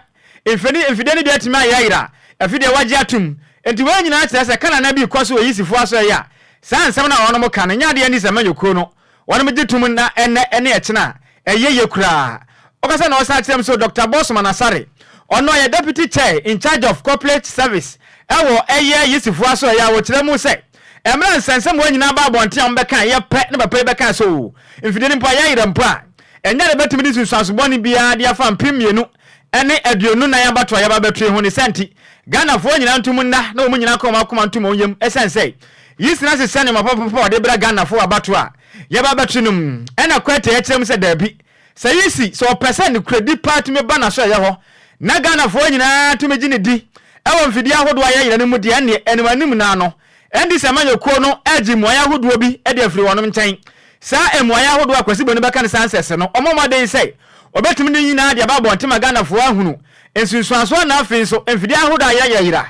Mfini mfidie no bi atumi ayerayera a, afei deɛ wagye atom. Nti wei nyinaa kyerɛ sɛ Kanana bi rekɔ so wɔ Yisifoɔ asɔeɛ a, saa nsɛm no a wɔnom ka no nyɛ adeɛ nni sɛ manyɔkuo no wɔnom gye tom na ɛnnɛ ne ɛkyena a, ɛyɛ yie koraa. Ɔkasa na ɔsan kyerɛ mu sɛ Doctor Bossman Asare, ɔno ɔyɛ Deputy Chair in charge of Corporate Service ɛwɔ ɛyɛ Yisifoɔ asɔeɛ a ɔkyerɛ mu sɛ Mmerɛ a nsɛnsɛm wei nyinaa baa abɔnten a wɔbɛkaa yɛ pɛ na papa yi bɛkaa sɛ oo, mfidie no mpo a yɛayera mpo a, ɛnyɛ deɛ ɛbɛtumi de nsunsuanso bɔne biara de afa 2024 abatoɔ a yɛba abɛto yi ho. Ne saa nti, Ghanafoɔ nyinaa nto mu nna na wɔn nyinaa nka wɔn akoma ntom wɔn yam ɛsiane sɛ Yisina asesa nneɛma papapapa a ɔde brɛ Ghanafoɔ wɔ abatoɔ a yɛba abɛto no mu. Ɛna Quartey kyerɛ mu sɛ daabi, Sɛ yi si, sɛ ɔpɛ sɛ nokorɛdi paa tumi ba n'asoɛeɛ hɔ, na Ghanafoɔ nyinaa tumi gye no di wɔ mfidie ahodoɔ a yɛayera no mu deɛ, ɛnneɛ anim anim no ara no, NDC amanyɔkuo no regye mmuaeɛ ahodoɔ bi de afiri wɔnom nkyɛn. Saa mmuaeɛ ahodoɔ a Kwasi Boni bɛka no saa nsɛsɛ no, ɔmmɔ mmɔden sɛ ɔbɛtumi de ne nyinaa de aba abɔnten ma Ghanafoɔ ahunu nsunsuansoɔ na afei nso mfidie ahodoɔ a yɛayerayera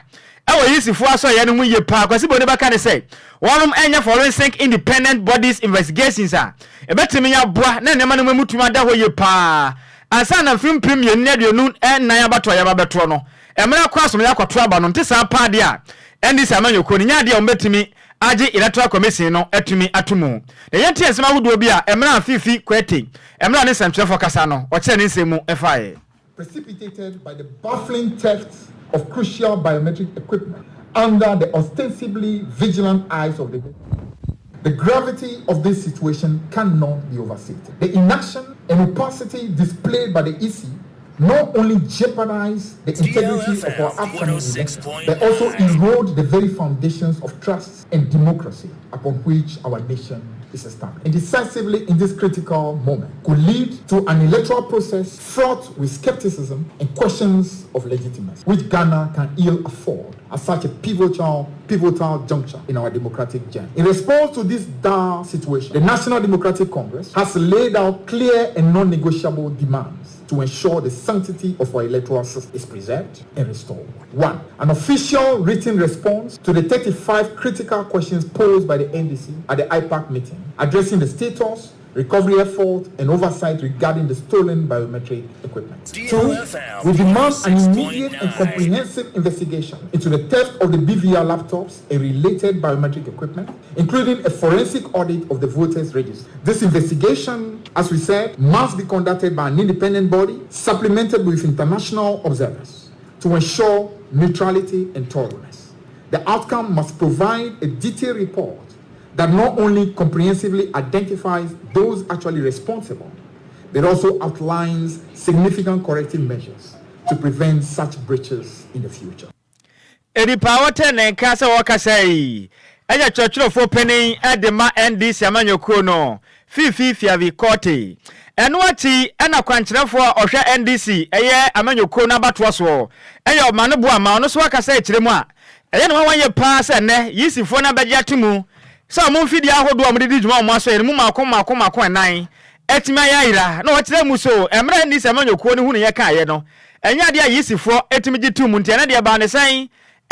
wɔ Yisifoɔ asɔeɛ no ho yie paa. Kwasi Boni bɛka ne sɛ wɔnom nyɛ forensic independent bodies investigations a ɛbɛtumi aboa na nneɛma no mu tumi ada hɔ yie paa ansa na mfe 2024 abatoɔ a yɛaba bɛtoɔ no mmerɛ akɔ asom yɛakɔto aba no. Nte saa paa deɛ a, NDC amanyɔkuo no nyɛ adeɛ a wɔbɛtumi agye Electoral Commission no atumi ato mu. Na yɛntie nsɛm ahodoɔ bi a mmerɛ a Fiifi Kwetey mmerɛ a ne nsɛmtwerɛfoɔ kasa no ɔkyerɛɛ ne nsɛm mu faeɛ. Precipitated by the baffling theft of crucial biometric equipment under the ostensibly vigilant eyes of the The gravity of this situation cannot be overstated. The inaction and opacity displayed by the EC not only jeopardize the integrity of our upcoming election, but also erode the very foundations of trust and democracy upon which our nation is established. And decisively in this critical moment could lead to an electoral process fraught with skepticism and questions of legitimacy, which Ghana can ill afford at such a pivotal, pivotal juncture in our democratic journey. In response to this dire situation, the National Democratic Congress has laid out clear and non-negotiable demands to ensure the sanctity of our electoral system is preserved and restored. 1, an official written response to the 35 critical questions posed by the NDC at the IPAC meeting, addressing the status, recovery effort, and oversight regarding the stolen biometric equipment. 2, we demand an immediate and comprehensive investigation into the theft of the BVR laptops and related biometric equipment, including a forensic audit of the voters' register. This investigation, as we said, must be conducted by an independent body, supplemented with international observers, to ensure neutrality and thoroughness. The outcome must provide a detailed report that not only comprehensively identifies those actually responsible, It also outlines significant corrective measures to prevent such breaches in the future. Nnipa a wɔte ne nka sɛ wɔrekasa yi yɛ kyerɛkyerɛfoɔ panin de ma NDC amanyɔkuo no, Fifi Fiavi Kortey. Ɛno akyi na kwankyerɛfoɔ a ɔhwɛ NDC ɛyɛ amanyɔkuo no abatoɔ soɔ yɛ Ɔmane Boamah, ɔno nso akasa akyire mu a ɛyɛ no nwanwa yie pa ara sɛ nnɛ Yisifoɔ no abɛgye ato mu sɛ wɔn mfidie ahodoɔ a wɔde di dwuma wɔ wɔn asɔeɛ no mu mmaako mmaako mmaako nnan atumi ayɛ ayera na ɔkyerɛ mu so mmerɛ a NDC amanyɔkuo no hunuiɛ kaeɛ no ɛnyɛ adeɛ a Yisifoɔ tumi gye too mu nti ɛnɛ deɛ ɛbaa ne sɛn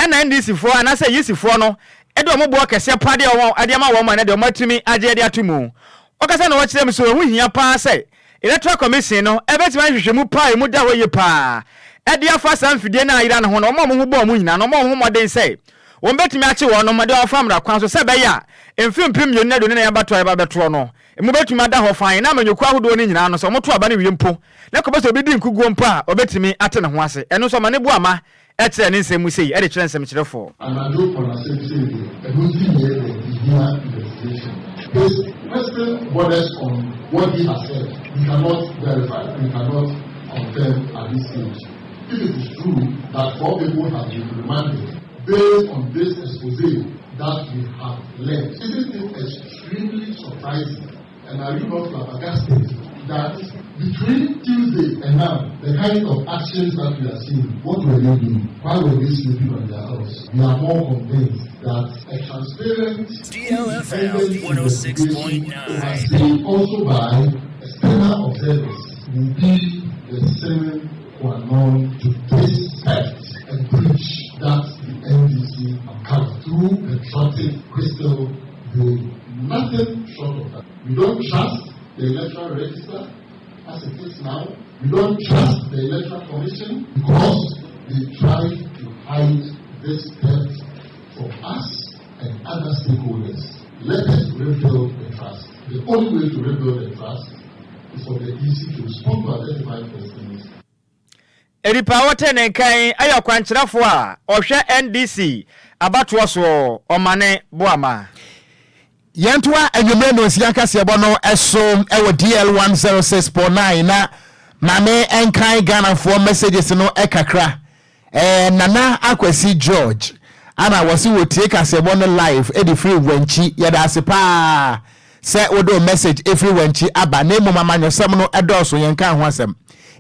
na NDC foɔ anaasɛ Yisi foɔ no de wɔn boɔ kɛseɛ paa de wɔn de ama wɔn a ɛnɛ deɛ wɔn atumi agye de ato mu. Ɔkasa na ɔkyerɛ mu sɛ ɛho hia paa sɛ Electoral Commission no bɛtumi ayɛ nhwehwɛmu paa a ɛmu da hɔ yie paa de afa saa mfidie no a ayera no ho na wɔn a wɔn ho bɔ wɔn nyinaa no wɔmmɔ wɔn ho mmɔden sɛ wɔn bɛtumi akye wɔn de wɔn afa mmara kwan so sɛ ɛbɛyɛ a mfe 2024 abatoɔ a yɛba bɛtoɔ no emu bɛtumi ada hɔ fann na amanyɔkuo ahodoɔ no nyinaa no sɛ wɔto aba no wie mpo na kɔba sɛ obi di nkuguo mpo a wɔbɛtumi ate ne ho ase. Ɛno nso ɔma ne bo ama kyerɛɛ ne nsɛm mu sei de kyerɛ nsɛmkyerɛfoɔ. Anadwo kɔnasɛm sei deɛ, ɛno nti na yɛ dɛ yɛhia investigation. His question borders on what he has said, we cannot verify, we cannot confirm at this stage. If it is true that four people have been remanded based on this expose that we have learned, isn't it extremely surprising and are you not flabbergasted that between Tuesday and now, the kind of actions that we are seeing, what were they doing? Why were they sleeping on their house? We are more convinced that a transparent, independent investigation overseen also by external observers will be the sine qua non to this theft and breach that the NDC have come through patriotic crystal blowing. Nothing short of that. We don't trust the electoral register as it is now. We don't trust the electoral commission because they try to hide this theft from us and other stakeholders. Let us rebuild the trust. The only way to rebuild the trust is for the EC to respond to identified questions. Nnipa a wɔte ne nka yi yɛ ɔkwankyerɛfoɔ a ɔhwɛ NDC abatoɔ soɔ, Ɔmane Boamah. Yɛntoa anwummerɛ nnɔnsia kaseɛbɔ no so wɔ DL 106.9 na maame nkan Ghanafoɔ messages no kakra. Eh, Nana Akwasi George ana wɔse wɔtie kaseɛbɔ no live de firi Wankyi. Yɛda ase paa sɛ wode wo message ɛfiri Wankyi aba na mmom amanyɔsɛm no ɛdɔɔso yɛnka ho asɛm.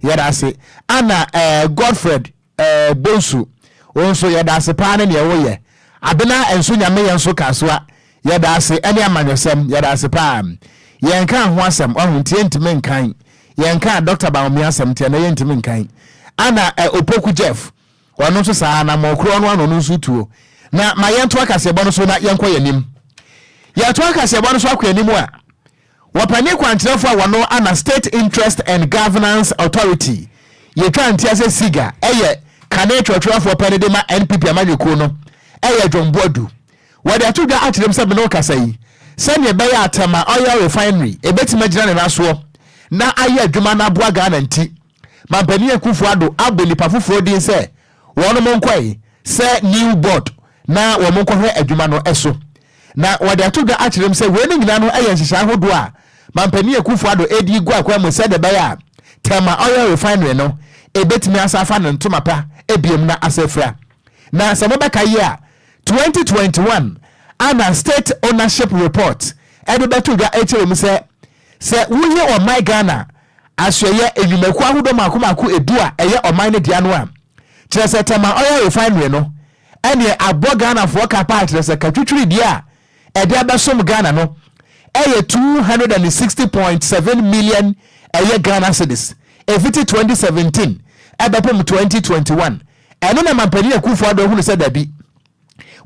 Yɛda ase. Ana eh, Godfred eh, Bonsu, wo nso yɛda ase paa ne neɛ woyɛ. Abena nso Nyame yɛ nso Kasoa, yɛda ase ɛne amanyɔsɛm, yɛda ase paa. Yɛnka ho asɛm, wahu nti yɛntumi nkan. Yɛnkaa Dɔkta Bawumia asɛm nti ɛnɛ yɛntumi nkan. Ana eh, Opoku Jeff, ɔno nso saa anammɔn korɔ no ano ɔno nso tuo. Na ma yɛntoa kaseɛbɔ no so na yɛnkɔ yɛn anim. Yɛtoa kaseɛbɔ no so akɔ anim a, wɔpanin kwankyerɛfoɔ a wɔno ana State Interest and Governance Authority, yɛtwa ntia sɛ SIGA, ɛyɛ kane twerɛtwerɛfoɔ pɛ no de ma NPP amanyɔkuo no, ɛyɛ John Boadu. Wɔde ato dwa akyerɛ mu sɛ me ne wo kasa yi, sɛdeɛ ɛbɛyɛ a Tema Oil Refinery ɛbɛtumi agyina ne nan soɔ na ayɛ adwuma na aboa Ghana nti, Mampanin Akuffo Addo abɔ nnipa foforɔ din sɛ wɔnom nkɔe sɛ new board na wɔn nkɔhwɛ adwuma no so. Na wɔde ato dwa akyerɛ mu sɛ weinom nyinaa no yɛ nhyehyɛe ahodoɔ a Mampanin Akuffo Addo redi gu akwan mu sɛdeɛ ɛbɛyɛ a Tema Oil Refinery no ɛbɛtumi asan afa ne ntoma pa biom na asan afira. Na sɛ mobɛka yie a, 2021 a na State Ownership Report de bɛto dwa kyerɛ mu sɛ, sɛ woyi ɔman Ghana asoɛeɛ nnwumakuo ahodoɔ mmaako mmaako edu a ɛyɛ ɔman no dea no a, kyerɛ sɛ Tema Oil Refinery no ɛneɛ abɔ Ghanafoɔ ka paa kyerɛ sɛ katwitwiri deɛ a ɛde abɛsom Ghana no ɛyɛ 260.7 million ɛyɛ Ghana cedis ɛfiti 2017 ɛbɛpem 2021. Ɛno na Mampanin Akuffo Addo ahunu sɛ dabi,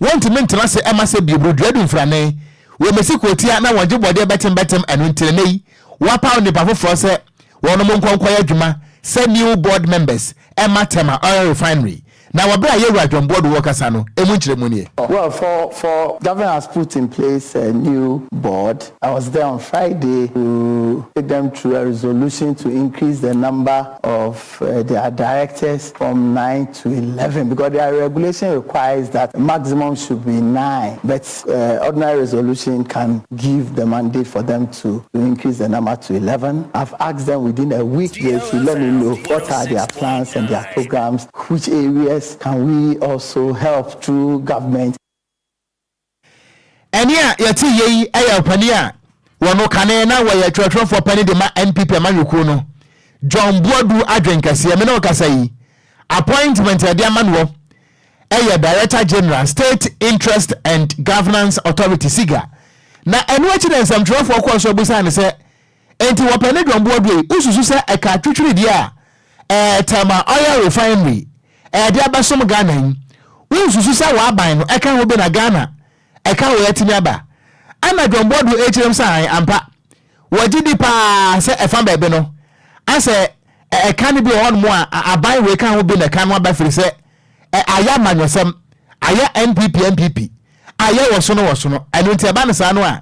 wɔntumi ntena ase mma sɛ bio dua du mfrane, wɔmmɛsi kurotia na wɔngye bɔdeɛ bɛtembɛtem ɛno nti nnɛ yi wɔapaw nnipa foforɔ sɛ wɔnom nkɔ nkɔyɛ adwuma sɛ new board members mma Tema Oil Refinery. Na wɔ berɛ a Yɛwura John Boadu wɔkasa no, ɛmu nkyerɛmu nie. Well, for, for government has put in place a new board. I was there on Friday to take them through a resolution to increase the number of uh, their directors from 9 to 11 because their regulation requires that maximum should be 9. But uh, ordinary resolution can give the mandate for them to, to increase the number to 11. I've asked them within a week they should let me know what are their plans and their programs, which areas can we also help through government. Ɛnne a yɛte yɛ yi yɛ ɔpanin a wɔno kane na wɔyɛ twerɛtwerɛfoɔ panin de ma NPP amanyɔkuo no, John Boadu Adwenkɛseɛ. Me ne wo kasa yi, appointment a yɛde ama noɔ yɛ Director General, State Interest and Governance Authority, SIGA. Na ɛno akyi na nsɛmtwerɛfoɔ kɔɔ so abusaa no sɛ, Enti wɔpɛ ne John Boadu yi, wosusu sɛ ɛka twitwiridie a ɛɛ Tema Oil Refinery ɛde abɛsom Ghana yi, wonsusu sɛ w'aban no ɛka ho bi na Ghana ɛka wei atumi aba? Ɛna John Boadu ɛkyerɛm sɛ ae ampa, wɔgye di paa sɛ ɛfa baabi no asɛ ɛka no bi wɔ hɔnom a aban wei ka ho bi na ɛka no aba firi sɛ ayɛ amanyɔsɛm, ayɛ NPP NPP, ayɛ wɔsono wɔsono, ɛno nti ɛba no saa no a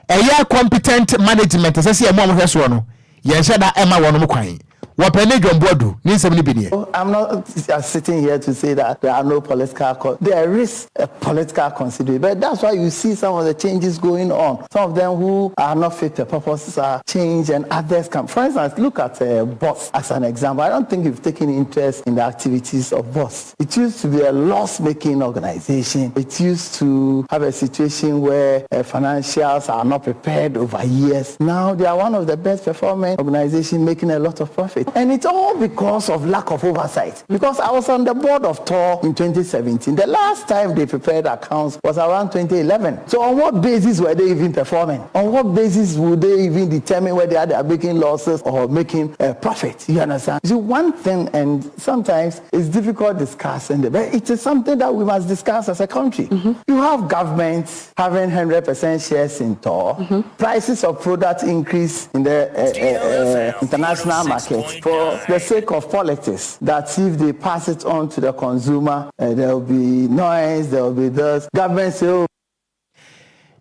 Ɛyɛ competent management ɛsɛ sɛ yɛn a wɔhwɛ soɔ no yɛnhyɛ da mma wɔnom kwan. Wɔpɛ ne John Boadu ne nsɛm no bi nie. I'm not sitting here to say that there are no political there is a political consideration but that's why you see some of the changes going on. Some of them who are not fit for purposes are changed and others come. For instance, look at uh, BOSS as an example. I don't think you've taken interest in the activities of BOSS. It used to be a loss-making organization. It used to have a situation where uh, financials are not prepared over years. Now they are one of the best performing organizations making a lot of profit. And it's all because of lack of oversight. Because I was on the board of TOR in 2017. The last time they prepared accounts was around 2011. So on what basis were they even performing? On what basis would they even determine whether they are making losses or making a profit? You understand? You see, one thing, and sometimes it's difficult discussing it, but it is something that we must discuss as a country. Mm-hmm. You have governments having 100% shares in TOR. Mm-hmm. Prices of products increase in the uh, uh, uh, international market for the sake of politics. That if they pass it on to the consumer, uh, there will be noise, there will be this. Government say, oh,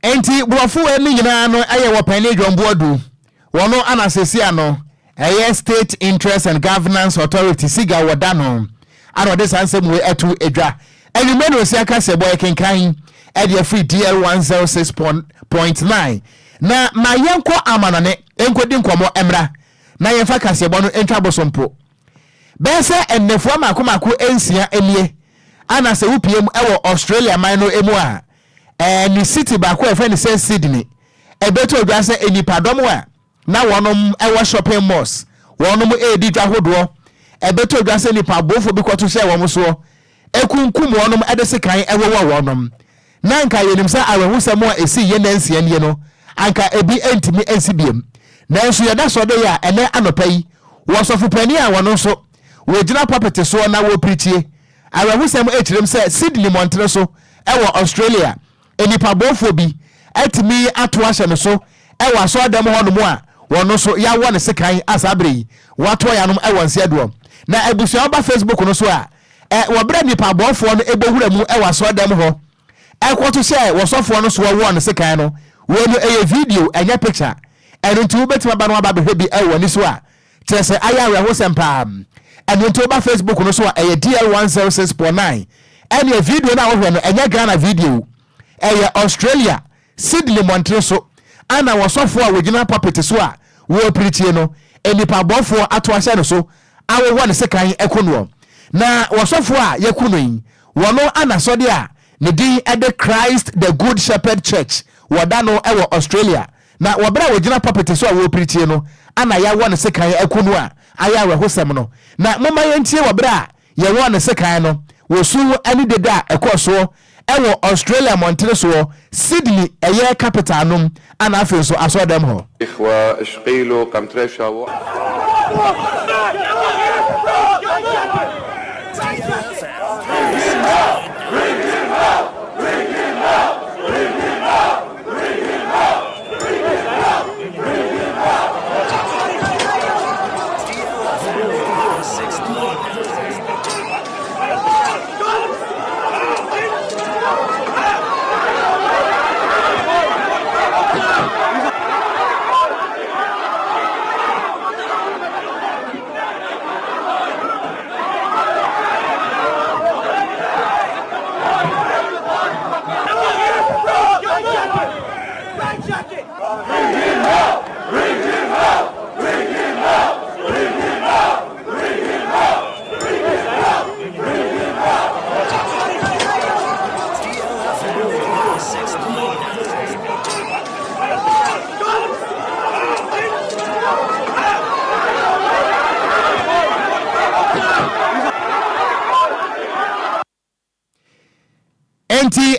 Enti borɔfo wei no nyinaa no yɛ wɔ panin John Boadu wɔno ana sɛsi ano ɛyɛ State Interest and Governance Authority SIGA wɔ da no ana ɔde saa nsɛm wei ato adwa anwummerɛ na ɔsi aka sɛ bɔ yɛkenkan ɛde afiri DL 106.9 na ma yɛnkɔ amanɔne nkɔdi nkɔmmɔ mmra na yɛmfa kaseɛbɔ no ntwa bosompo Bɛyɛ sɛ nnafua mmaako mmaako nsia nie a na sɛ wopue mu wɔ Australia man no mu a, ɛɛ ne city baako a yɛfrɛ no sɛ Sydney, ɛbɛtɔ dwa sɛ nnipadɔm a na wɔnom wɔ shopping malls, wɔnom redi dwa hodoɔ, ɛbɛtɔ dwa sɛ nnipa abofoɔ bi kɔto hyɛɛ wɔn soɔ, ɛkunkum wɔnom de sekan wowɔ wɔnom. Na anka yɛnim sɛ awerɛhosɛm a ɛsii yɛn nnansia nie no, anka ebi ntumi nsi biom. Nanso yɛda so de yɛ a ɛnnɛ anɔpa yi, wɔ sɔfopanin a wɔno nso wɔgyina pulpit soɔ na wɔrepreachie awerɛhosɛm kyerɛm sɛ Sydney mmɔntene so wɔ Australia, nnipa bɔfoɔ bi atumi ato ahyɛ no so wɔ asɔredan mu hɔnom a wɔno nso yɛawɔ no sekan a saa berɛ yi wɔatoa yɛn anom wɔ nseadoɔ. Na abusua woba Facebook no so a, Ɛ, wɔ berɛ a nnipa abɔɔfoɔ no bɔ wura mu wɔ asɔredan mu hɔ ɛkɔto hyɛɛ wɔsɔfoɔ no soɔ wɔɔ no sekan no, wei no ɛyɛ video ɛnyɛ picture, ɛno nti wobɛtumi aba no aba abɛhwɛ bi wɔ w'ani so a, kyerɛ sɛ ayɛ awerɛhosɛm paa. Ɛno nti woba Facebook no so a ɛyɛ DL 106.9, ɛneɛ video no a wohwɛ no ɛnyɛ Ghana video, ɛyɛ Australia Sydney mmɔntene so a na wɔsɔfoɔ a wɔgyina pulpit so a wɔrepirikyie no, nnipa bɔfoɔ ato ahyɛ no so awowɔ no sekan aku noɔ. Na wɔsɔfoɔ a yɛaku no yi, wɔno anasɔdeɛ a ne din de Christ the Good Shepherd Church wɔda no wɔ Australia. Na wɔ berɛ a wɔgyina pulpit so a wɔrepirikyie no ana yɛawɔ no sekan aku no a ayɛ awerɛhosɛm no. Na momma yɛntie wɔ berɛ a Yɛwɔɔ no sekan no wɔ su ne dede a ɛkɔɔ soɔ wɔ Australia mmɔntene soɔ, Sydney ɛyɛ capital nom ana afei nso asɔɔdɛm hɔ.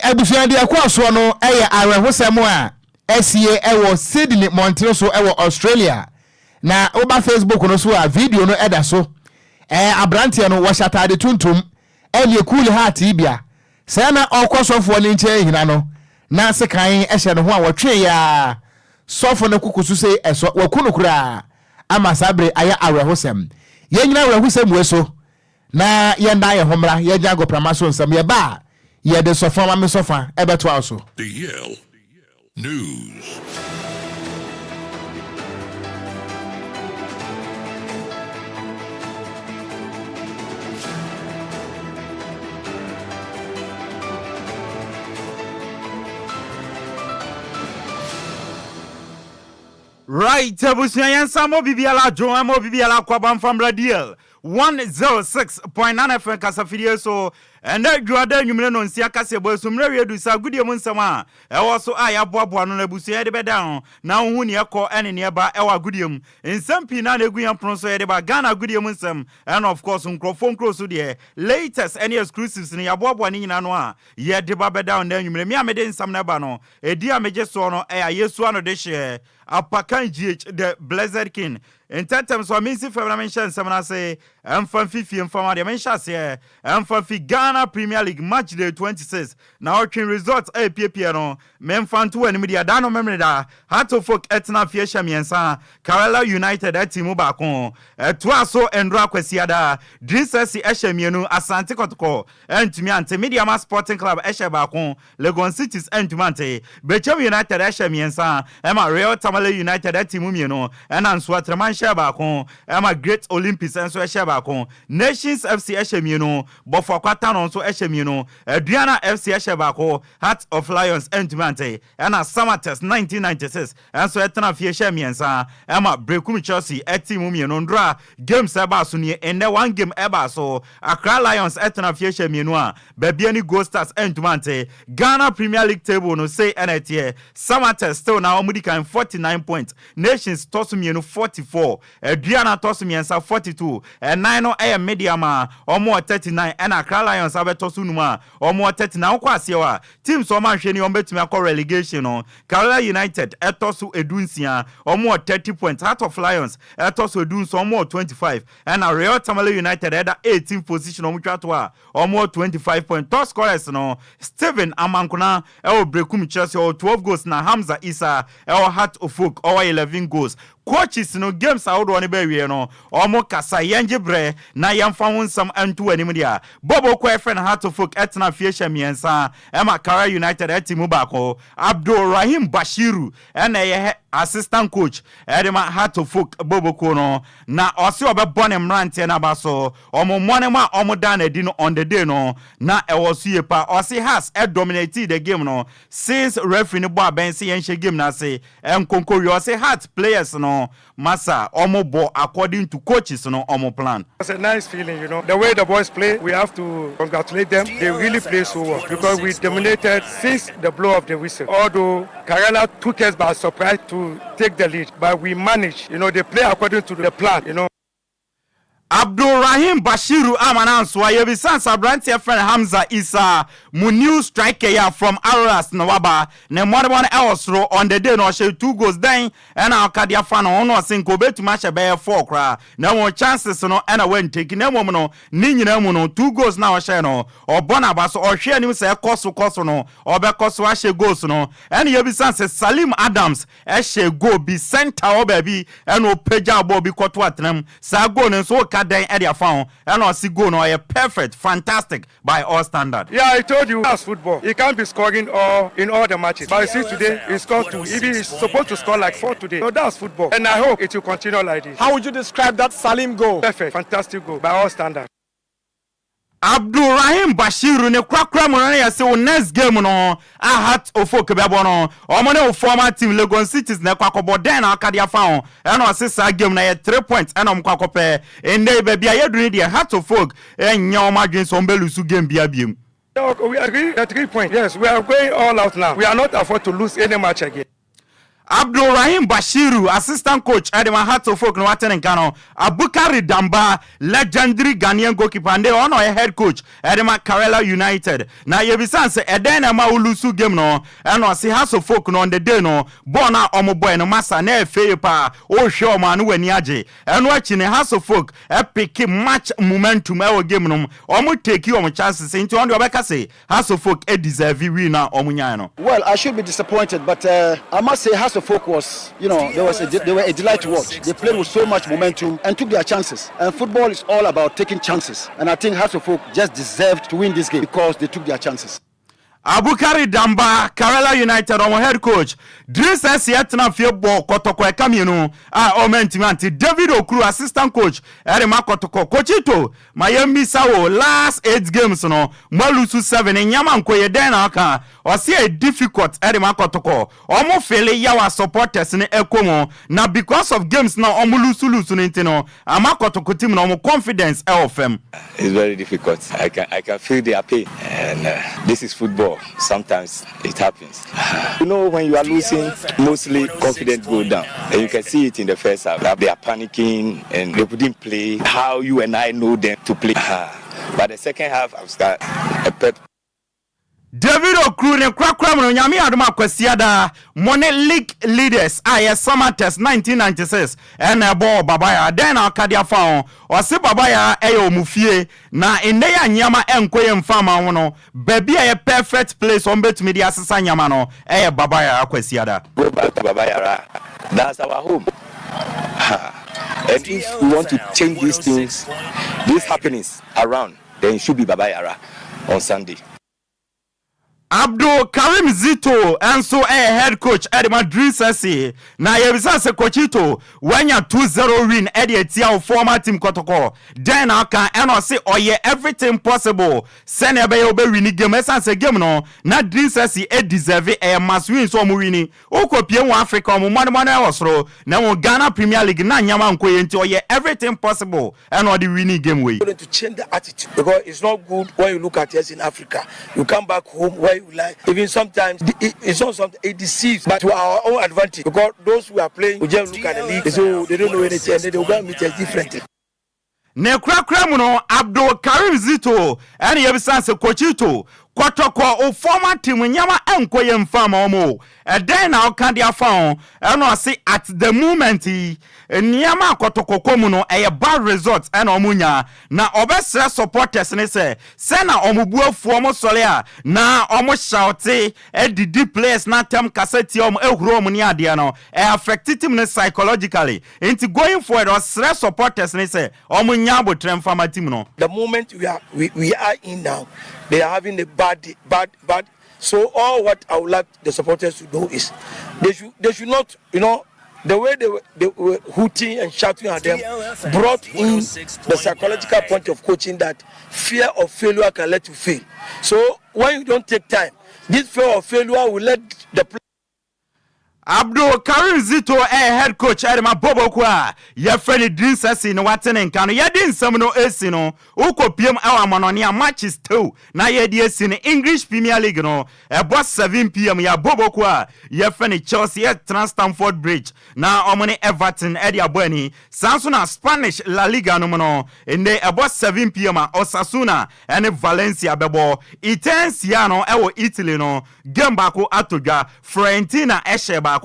Abusua deɛ ɛkɔɔ soɔ no yɛ awerɛhosɛm a asie wɔ Sydney mmɔntene so wɔ Australia. Na woba Facebook no so a, video no da so. Ɛɛ aberanteɛ no, wɔhyɛ ataade tuntum, ɛnneɛ cool hat yi bia. Sɛɛ na ɔrekɔ sɔfoɔ no nkyɛn ahina no, na sekan hyɛ ne ho a wɔtweeɛ ara, sɔfo no koko so sei ɛsɔ, waku no koraa ama saa bere ayɛ awerɛhosɛm. Yɛnnyina awerɛhosɛm wei so na yɛndan yɛn ho mmra, yɛnyɛ agoprama so nsɛm. Yɛba a, yɛde sɔfa ma me sɔfa ɛbɛtoa wo so. DL News. Right abusua yɛn nsa mmɔ biribiara adwo ɛmmɔ biribiara akwaaba mfa mmra DL 106.9 FM kasafidie so ɛnɛ dwoada anwummere no nsia kaseɛbɔ esu mmerɛ wie du sɛ agodie mu nsɛm a ɛwɔ so a yɛaboaboa ano no abusua yɛde bɛdan ho na wohu neɛ ɛkɔ ɛne neɛ ɛba ɛwɔ agodie mu nsɛm pii na na ɛgu yɛn pono so yɛde ba Ghana agodie mu nsɛm ɛna of course nkurɔfoɔ nkuro so deɛ latest ɛne exclusives no yɛaboaboa ne nyinaa no a yɛde ba bɛda wo nnɛ anwummere me a mede nsɛm no ɛba no ɛdi a megye soɔ no ɛyɛ Ayesu ano dehyeɛ Apakan GH the Blessed King Ntɛmntɛm so a mensi fam na menhyɛ nsɛm no ase mfa mfi fie mfa ma deɛ menhyɛ aseɛ mfa mfi Ghana Premier League match day 26 naawɔtwe results a ɛpiepiɛ no memfa nto w'anim deɛ da no Memeneda Hearts of Oak tena fie hyɛ mmiɛnsa Karela United te mu baako ɛtoa so Ndora Kwasiada Dreams FC hyɛ mmienu Asante Kɔtɔkɔ antumi ante Medeama Sporting Club hyɛ baako Legon Cities antumi ante. Bechem United hyɛɛ mmiɛnsa ma Real Tamale United te mu mmienu ɛna Nsoatreman hyɛɛ baako ma Great Olympics nso hyɛɛ baako. Nations FC hyɛɛ mmienu, Bofoakwa Tano nso hyɛɛ mmienu, Aduana FC hyɛɛ baako, Heart of Lions antumi ante ɛna Samatex 1996 nso tena fie hyɛɛ mmiɛnsa ma Berekum Chelsea te mu mmienu. Ndora games ɛbaa so nie, nnɛ one game ɛbaa so, Accra Lions tena fie hyɛɛ mmienu a Baabi ani Gold Stars antumi ante. Ghana Premier League table no sei na ɛteɛ, Samatex still na wɔdi kan 49 points, Nations tɔ so mmienu 44, Aduana tɔ so mmiɛnsa 42, ɛnan no yɛ Medeama a wɔwɔ 39 ɛna Accra Lions abɛtɔ so num a wɔwɔ 39. Wokɔ aseɛ hɔ a, teams a wɔanhwɛ ni wɔbɛtumi akɔ relegation no, Karela United tɔ so dunsia, wɔwɔ 30 points, Heart of Lions tɔ so dunson, wɔwɔ 25, ɛna Real Tamale United ɛda 18th position a wɔtwa to a Wɔn wɔ 25 point. Top scorers no, Stephen Amankona wɔ Berekum kyerɛ sɛ ɔwɔ 12 goals na Hamza Issah wɔ Heart of Oak ɔwɔ 11 goals. Coaches no, games ahodoɔ no bɛ awie no, wɔn kasa. Yɛngye berɛ na yɛmfa ho nsɛm nto w'anim deɛ. Bob Okoe frɛ no Heart of Oak tena fie hyɛ mmiɛnsa ma Kara United te mu baako. Abdul Rahim Bashiru na ɛyɛ assistant coach de ma Heart of Oak bɔbɔkuo no, na ɔse ɔbɛbɔ ne mmeranteɛ no aba so. Wɔn mmɔne mu a wɔdaa no adi no on the day no, na ɛwɔ so yie paa. Ɔse Hearts dominatee the game no since referee no bɔɔ abɛn se yɛnhyɛ game no ase nkonko wie. Ɔse Hearts players no masa wɔn bɔ according to coaches no wɔn plan. It's a nice feeling, you know. The way the boys play, we have to congratulate them. They really play so well because we dominated since the blow of the whistle. Although Karela took us by surprise to take the lead, but we managed. You know, they play according to the plan, you know. Abdulrahim Bashiru ama no ansoa yɛbisa sɛ aberanteɛ frɛ no Hamza Issah mo new striker yi a from Auroras na waba ne mmɔdebɔ no ɛwɔ soro on the day no ɔhyɛ two goals dɛn ɛna ɔka de afa ne ho na ɔse nka ɔbɛtumi ahyɛ bɛyɛ four koraa na mmom chances no ɛna wanteki na mmom no ne nyinaa mu no two goals na ɔhyɛ no ɔbɔ n'aba so ɔhwɛ anim sɛ ɛkɔ so kɔ so no ɔbɛkɔ so ahyɛ goals no ɛna yɛbisa sɛ Salim Adams hyɛɛ goal bi center hɔ baabi ɛna ɔpagyaa bɔɔl bi kɔto atena mu. Saa goal no nso woka dɛn de afa ho? Ɛna ɔse goal no ɔyɛ perfect, fantastic by all standard. Yeah I told you that's football he can't be scoring all in all the matches but you see today he scored two even he's supposed to score like four today so that's football and I hope it will continue like this. How would you describe that Salim goal? Perfect, fantastic goal by all standards. Abdulrahim Bashiru ne korakora mu no na yɛse wo next game no a Heart of Oak bɛbɔ no ɔmo ne wo former team Legon Cities na ɛkɔ akɔbɔ dɛn na aka de afa ho ɛna ɔse saa game no ɛyɛ 3 points ɛna ɔmo kɔ akɔpɛ ndɛ yi baabi a yɛdu no deɛ Heart of Oak ɛnyɛ ɔmo adwene sɛ ɔmo bɛ lose game bia biem. We agree the 3 points yes we are going all out now we are not afford to lose any match again. Abdulrahim Bashiru, assistant coach ɛde ma Hearts of Oak no wate ne nka no. Abukari Damba, legendary Ghanaian goalkeeper, nde ɔno ɔyɛ head coach ɛde ma Karela United. Na yɛbisa sɛ ɛdɛn na ɛma wo lose game no, ɛna ɔse Hearts of Oak no, on the day no, bɔɔl no a ɔmo bɔɛ no, masa na ɛfɛ yie paa, ɔrehwɛ ɔmo a no w'ani agye. Ɛno akyi ne Hearts of Oak ɛpick match momentum ɛwɔ game no mu, ɔmo take ɔmo chances, nti ɔno deɛ ɔbɛka sɛ Hearts of Oak deserve win a ɔmo nyae no. Well, I should be disappointed, but I must say Hearts of Oak was, you know, there was a, they were a delight to watch. They played with so much momentum and took their chances. And football is all about taking chances. And I think Hearts of Oak just deserved to win this game because they took their chances. Abukari Damba, Karela United ɔmo head coach. Dreams FC ɛtena fie bɔ Kɔtɔkɔ ɛka 2 a ɔmo ntumi ante. David Okuru, assistant coach ɛde ma Kɔtɔkɔ. Coachito, ma yɛn misa wo, last eight games no, mo alose seven, nyama nko yɛ dɛn na aka? Ɔsi ɛ difficult ɛde ma Kɔtɔkɔ, ɔmo feel yawa supporters ne ɛkɔ mu na because of games na ɔmo lose lose no nti no ama Kɔtɔkɔ team na ɔmo confidence ɛwɔ fam. It's very difficult. I can feel their pain, and this is football. Sometimes it happens. When you are losing, mostly confidence go down, and you can see it in the first half. They are panicking and they couldn't play how you and I know them to play. But the second half, I've started a pep David Okuru ne korakora mu no, Nyame adom Akwasiada mo ne league leaders a yɛ Samartex 1996 ɛna ɛbɔ Babayara. Dɛn na ɔka de afa ho? Ɔse Babayara ɛyɛ ɔmo fie na nnɛ yɛ a nneɛma ɛnkɔ yɛ mfa ma ho no, baabi a yɛ perfect place ɔmo bɛtumi de asesa nneɛma no ɛyɛ Babayara Kwasiada. Go back to Baba Yara. That's our home. And if we want to change these things, these happenings around, then it should be Baba Yara on Sunday. Abdul Karim Zito nso ɛyɛ head coach ɛde ma Dreams FC. Na yɛbisa sɛ, Coachito, wanya 2-0 win ɛde atia wo former team Kɔtɔkɔ, dɛn na aka? Ɛna ɔse ɔyɛ everything possible sɛnea ɛbɛyɛ wobɛwin game, ɛsiane sɛ game no na Dreams FC ɛdeserve, ɛyɛ must win sɛ ɔmo win. Wokɔpie wɔ Africa, ɔmo mmɔdemmɔde ɛwɔ soro, na wɔn Ghana Premier League na nyama nkɔ yɛ, nti ɔyɛ everything possible ɛna ɔde win game wei. To change the attitude, because it's not good when you look at us in Africa. You come back home where you like. Even sometimes it's not something, it deceives, but to our own advantage, because those who are playing, we just look at the league, they say, oh, they don't know anything, and then they will go and meet us differently. Ne korakora mu no, Abdul Karim Zito ɛne yɛbisa sɛ, Coachito, Kɔtɔkɔ o, former team, nyama ɛnkɔ yɛ mfa ma ɔmo o, ɛdɛn na ɔka de afa ho? Ɛna ɔse at the moment yi, nneɛma a Kɔtɔkɔ kɔ mu no ɛyɛ bad result ɛna ɔmo nya, na ɔbɛsrɛ supporters ne sɛ sɛna ɔmo bu afu, ɔmo sɔre a na ɔmo shout ɛdidi players n'atɛm, kasa tia ɔmo, ehuro ɔmo ne adeɛ no ɛ affect team no psychologically. Nti going forward, ɔsrɛ supporters ne sɛ ɔmo nya abotire mfama team no. The moment we are in now, they are having a bad, bad, bad. So all what I would like the supporters to do is they should not, the way they were hooting and shouting at them brought in the psychological point of coaching that fear of failure can let you fail. So when you don't take time, this fear of failure will let the Abdul Karim Zito ɛyɛ head coach ɛde ma bɔbɔku a yɛfrɛ no Dreams FC no wate ne nka no. Yɛde nsɛm no esi no, wokɔ piem ɛwɔ amanɔne a matches tew na yɛde esi no, English Premier League no, ɛbɔ 7 p.m. yɛ bɔbɔku a yɛfrɛ no Chelsea ɛtena Stamford Bridge na ɔmo ne Everton ɛde abɔ ani. Saa nso na Spanish La Liga no mu no, nnɛ ɛbɔ 7 p.m. a Osasuna ɛne Valencia bɛbɔ. Italian Serie A no, ɛwɔ Italy no, game baako atɔ dwa, Fiorentina ɛhyɛ baako,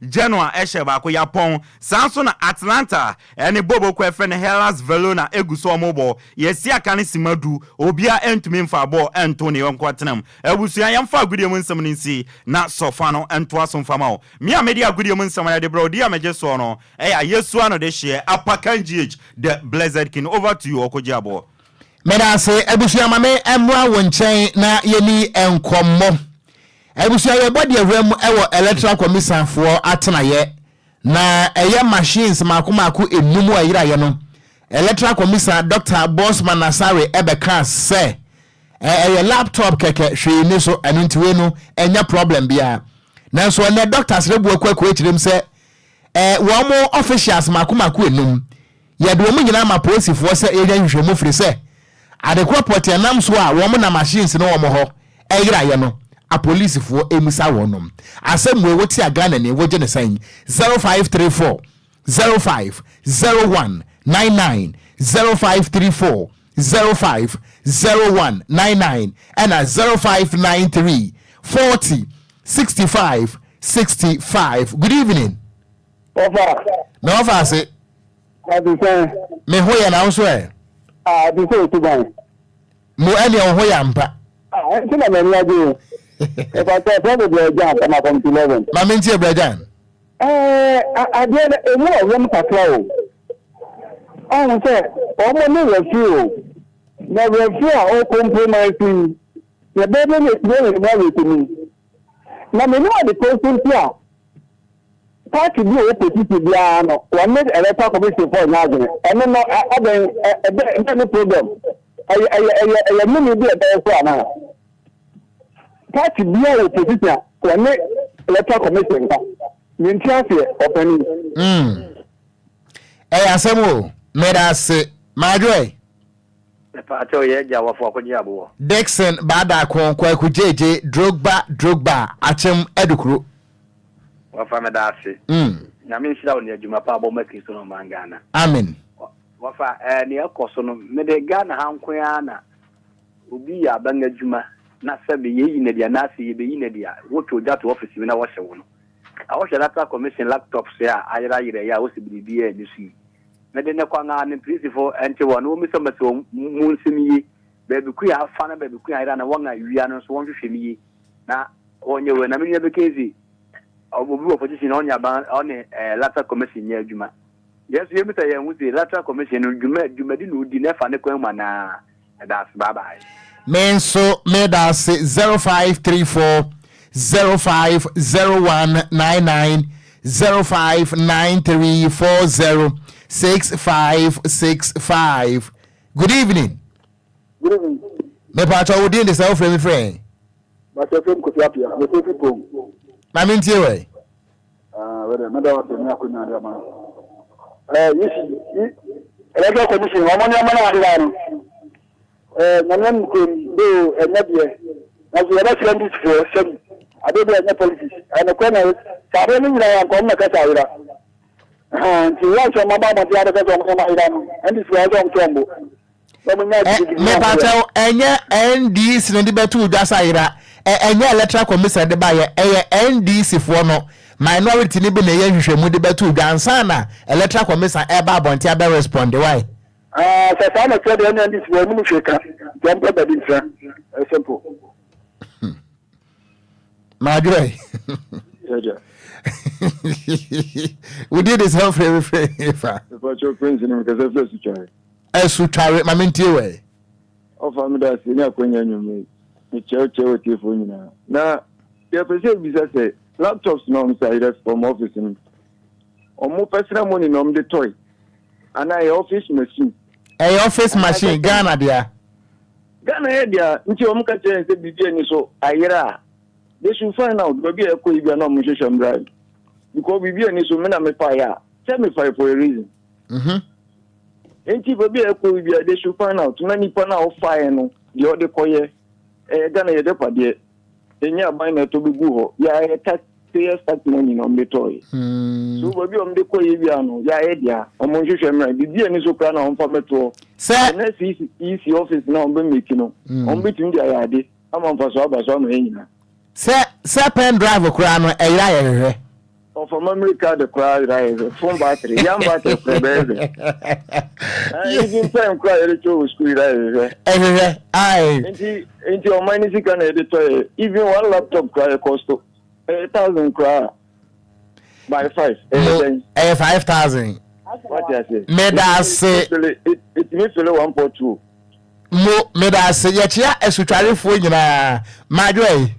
Genoa ɛhyɛ baako, yapɔn. Saa nso na Atalanta ɛne boboko ɛfɛ no Hellas Verona egu so ɔmo bɔ. Yɛsi aka ne sima 10, obia ɛntumi nfa bɔɔl ɛnto ne yɔnko atenam. Abusua, yɛmfa agudie mu nsɛm no nsi na sɔfa no ɛntoa so mfama wo. Me a mede agudie mu nsɛm no de brɛ odi a megye soɔ no ɛyɛ Ayesua no de hyeɛ Apakan GH, the blessed king. Over to you, ɔkɔgye aboɔ. Meda ase, abusua. Ma me mmra wo nkyɛn na yɛni nkɔmmɔ. Abusua, yɛbɔ deɛ awura mu ɛwɔ Electoral Commission foɔ atenayɛ na ɛyɛ machines mako mako enum a ɛyerayɛ no, Electoral Commission Dr Bosman Nasare ɛbɛka sɛ ɛyɛ laptop kɛkɛ, hwee ni so, ɛno nti wei no ɛnyɛ problem biara. Nanso ɛnɛ Dr Serebour Quaicoe akyerɛ mu sɛ wɔn mo officials mako mako enum, yɛde wɔn nyinaa ma polisifoɔ sɛ yɛnya nhwehwɛmu, firi sɛ adekorɔ pɔtɛ nam so a wɔn na machines no wɔn hɔ ɛyerayɛ no. apolisifoɔ mmisa wɔnom. Asɛm wei wote a Ghanani wogye no sɛn? 0534 05 01 99 0534 05 01 99 ɛna 0593 40 65 65. Good evening. Wɔfa. Na wɔfa ase. Ɛte sɛn? Me ho yɛ na wo nso ɛ? Ah, ɛte sɛ otu ban. Mo ɛneɛ wo ho yɛ ampa. Ah, ɛnti na m'ani agye yi. Ɛfata ɛfɛ de brɛ gyan kama kɔmti 11. Ma me ntie brɛ gyan. Ɛɛ, adeɛ no emu ɔwom kakra o. Ɔhu sɛ wɔn ne referee o. Na referee a ɔcompromise yi, yɛbɛyɛ dɛ na etumi ahu ne ho awerɛhyɛmu. Na menim ade koro nso nti a Party bi a ɔwɔ position biara no wɔne electoral commission foɔ nyɛ adwene. Ɛno no adɛn ɛdɛn ɛdɛn ne problem? Ɛyɛ ɛyɛ ɛyɛ ɛyɛ nnome bi a ɛbɛyɛ so anaa? Party biara wɔ position a wɔne electoral commission nka. Mente aseɛ ɔpanin. Mm. Ɛyɛ asɛm o. Meda ase. Madwoe. Mepaakyɛw yɛ agya wafo akɔgye aboɔ. Dickson Baadaako Kwaku Gyegye Drogba Drogba Akyem Adukuro. Wafa meda ase. Nyame nhyira wo ne adwuma pa abɔ ma Kristo ne ɔman Ghana. Amen. Wafa eh, nea ɛkɔ so no mede Ghana ha nko ara na obi yɛ aban adwuma na sɛbe yɛyi no adi anaasɛ yɛbɛyi no adi a wotwa ogya to office bi na wɔhyɛ wo no. A wohwɛ Electoral Commission laptops a ayerayera yi a wose biribiara nni so yi. Mede ne kwan a ne mpirisifo nte hɔ na wommisa mma sɛ wɔn mu nsɛm ye, baabi ko a afa na baabi ko a ayera na wɔn a wia no nso wɔnhwehwɛ mu ye na wɔnyɛ wei. Na me nua bɛka se obi wɔ opposition na ɔne aban ɔne eh, electoral commission nyɛ adwuma. Yɛn nso yɛmmisa yɛn ho se electoral commission no dwuma dwumadi na odi na ɛfa ne kwan mu anaa? Ɛda ase bye bye. Me nso meda ase 0534 050199 0593 40 6565. Good evening. Good evening. Mepatwa wo din de sɛ wofrɛ me frɛ. Bàtà fẹ́ mi Kofi Apia, mi fẹ́ fi pom. Ma mi ntie wɛ. Ah, wɛdɛ, mɛda wase ne akonya de ama. Eh, yisi, yi, electoral commission, wɔn nneɛma no ade no. Eh, nyame anim kurom, do ɛnyɛ deɛ. Nanso yɛbɛsrɛ ndisifoɔ sɛbi, ade deɛ ɛnyɛ politics. Ɛnokorɛ na saa adeɛ no nyinaa yɛ nkɔm na kasa ayera. Nti wɔn sɛ wɔn aba abɔnten abɛka sɛ wɔn nneɛma ayera no, ndisifoɔ ɛsɛ wɔn sɛ wɔn bo. Mepakyɛw, ɛnyɛ NDC na de bɛto dwa sɛ ayera, ɛnyɛ Electoral Commission de baeɛ, ɛyɛ NDC foɔ no minority no bi na ɛyɛ nhwehwɛmu de bɛto dwa ansa na Electoral Commission ɛba abɔnten abɛ respond. Why? Ah, sɛ saa na ɛteɛ deɛ ɛne NDC foɔ wɔn hwee ka, nti wɔn pɛ baabi ntra, ɛyɛ simple. Madwerɛ. Wodi de sɛ wofrɛ me frɛ fa. Mepakyɛw Prince no mekasa firi Asutware. Asutware ma mentie wɛ. Ɔfa meda ase ne akwanya anwummerɛ yi. Mekyɛw kyɛw atiefoɔ nyinaa. Na yɛpɛ sɛ yɛbisa sɛ laptops na wɔn sɛ ayerɛ wɔn office no wɔn personal money na wɔn de tɔe anaa ɛyɛ office machine. Ɛyɛ office machine Ghana dea. Ghana yɛ dea nti wɔn ka kyerɛ yɛn sɛ biribi ani so ayera a they should find out baabi a ɛkɔ yi bia na wɔn nhwehwɛ mbra because biribi ani so me na me fa yɛ a sɛ me fa for a reason. Mm -hmm. Nti baabi a ɛkɔ yi bia they should find out na nipa no a ɔfaeɛ no deɛ ɔde kɔyɛ ɛyɛ Ghana yɛ dɛpadeɛ ɛnyɛ aban na ɛtɔ bɛgu hɔ yɛayɛ tax payers tax money na ɔmde tɔɔyɛ hmm. so baabi a ɔmde kɔyɛ bia no yɛayɛ dea ɔmo nhwehwɛ mmerɛ biribi a ni so koraa na ɔmfa mɛtoɔ sɛ ɛnɛ CEC e office na ɔmbɛmɛki no hmm. ɔmbɛtumi de ayɛ ade ama mfa so aba so ama yɛ nyinaa sɛ sɛ pen drive koraa no ɛyera yɛhwehwɛ Ɔfa memory card koraa yera yɛ hwɛ, phone battery, yam battery koraa ɛbɛyɛ hwɛ. Eh, even pen koraa yɛde kyerɛ wɔ school yera yɛ hwehwɛ. Ɛhwehwɛ, ae. Nti, nti ɔman ne sika na yɛde tɔ yɛ, even one laptop koraa yɛ cost ɛyɛ thousand koraa by five, ɛyɛ dɛn? Ɛyɛ 5,000. Wate ase? Meda ase. Ɛtumi fele 1.2. Mo, meda ase. Yɛkyea asutwarefoɔ nyinaa. Madwo ɛyi.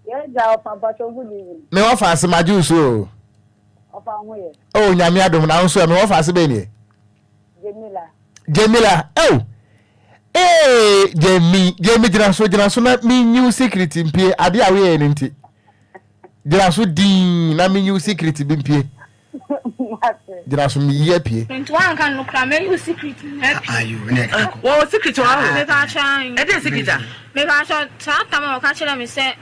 Yɛn gya ɔfa mpakyɛw good evening. Me wɔfa ase magye wo so o. Ɔfa ho yɛ. Oh nyame adom na wo nso ɛ me wɔfa ase bɛn nie. Jamila. Jamila oh ee Jami Jami gyina so gyina so na me nyiw secret mpie ade a woyɛ no nti gyina so dii na me nyiw secret bi mpie. Mate. Gyina so meyi apue. Nti woanka no koraa mɛyi wo secret nyinaa apue. Wɔwɔ secret wɔ hɔ. Mepaakyɛw ae. Ɛdeɛn secret a? Mepaakyɛw saa tam a ɔka kyerɛɛ me sɛ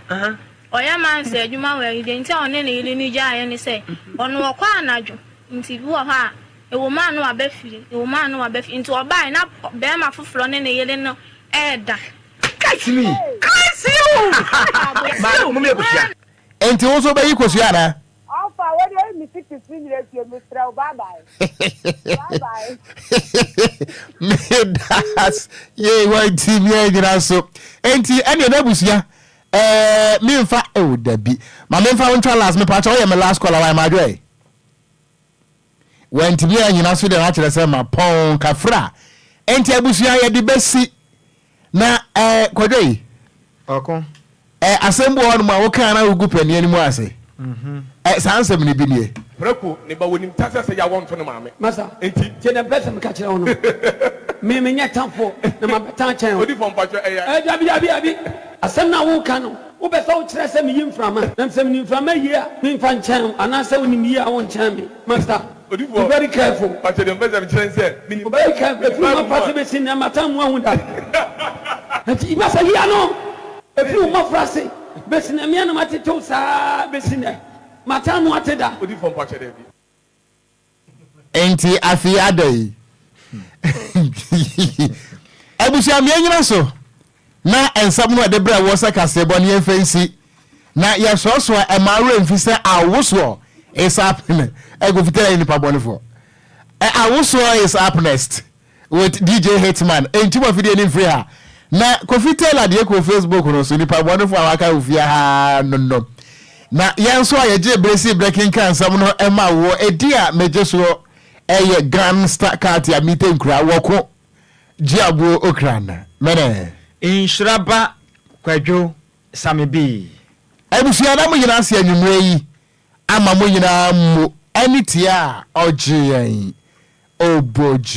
ɔyɛ mansa adwuma wɔ ayi deɛ nti a ɔne ne yere no gyaeɛ ne sɛ ɔno ɔkɔ anadwo nti bi wɔ hɔ a ɛwɔ mu a na waba fie ɛwɔ mu a na waba fie nti ɔbaeɛ na bɛrima foforɔ ne ne yere no ɛɛda. Catch me! Curse you! Maame, mummy akosua. Enti wo nso wobɛyi kosua anaa? Ɔfa wo deɛ me secret no nyina fie mesrɛ wo bye bye bye bye. Medas yei wanti mi anyina so enti ɛneɛ na abusua ɛɛ memfa oh dabi ma memfa wo ntwa last mepakyɛ woyɛ me last caller why madwɛ wantumi anyina so deɛ na akyerɛ sɛ mapɔn kafra enti abusua yɛde bɛsi Na eh, Kwadwo yi. Ɔko. Eh, asɛm bi wɔ hɔnom a wokaa na wogu panin anim ase. Eh, saa nsɛm no bi nie. Prako ne ba wɔnim ta sɛ sɛ yaw wɔnto ne maame Masa, nti. tie deɛ mepɛ sɛ meka kyerɛ wo no. Me, menyɛ tamfoɔ, na mabɛtan akyɛn wo. Odifoɔ mpakyɛ ɛyɛ. Eh, dabi, dabi, dabi. Asɛm no a woreka no, wopɛ sɛ wokyerɛ sɛ meyi mframa? Na sɛ menim mframa yie a, memfa nkyɛn wo, anaasɛ wonim yie a, wonkyɛn me? Masa, be very careful. Odifoɔ, mpakyɛ deɛ mepɛ sɛ mekyerɛ ne sɛ, menim Be very careful. menim Ɛfiri wo Bible mu a. mmɔfraase bɛsi nnɛ, matan mu ahu da. Enti, masa, yi ano. Ɛfiri wo mmɔfraase bɛsi nnɛ, me ara na matete wo saa ara bɛsi nnɛ. Matan mu ate da. Odifoɔ mpakyɛ dabi. Enti afei ada yi. Abusua mmea nyina so na nsɛm no ɛde brɛ wɔ sɛ kaseɛbɔ ne yɛmfa nsi na yɛsoasoa ɛma werɛ mfi sɛ awosoɔ is up ɛkofitɛ yɛ nipa bɔnefoɔ awosoɔ is up next with DJ Hitman enti mo afidie no mfiri ha na Kofi Taylor deɛ kɔ Facebook no so nipa bɔnefo a waka wɔ fie ha no no na yɛn nso a yɛgye bere si bere kenkan nsɛm no ɛma wɔ edi a megye soɔ ɛyɛ Gangster Cat a mite nkura wɔko gye aboɔ okran mene. Nhyira ba Kwadwo Same Bii. Abusua na mo nyinaa ase anwummerɛ yi ama mo nyinaa mmo ɛne tie a ɔgye yɛn obogye.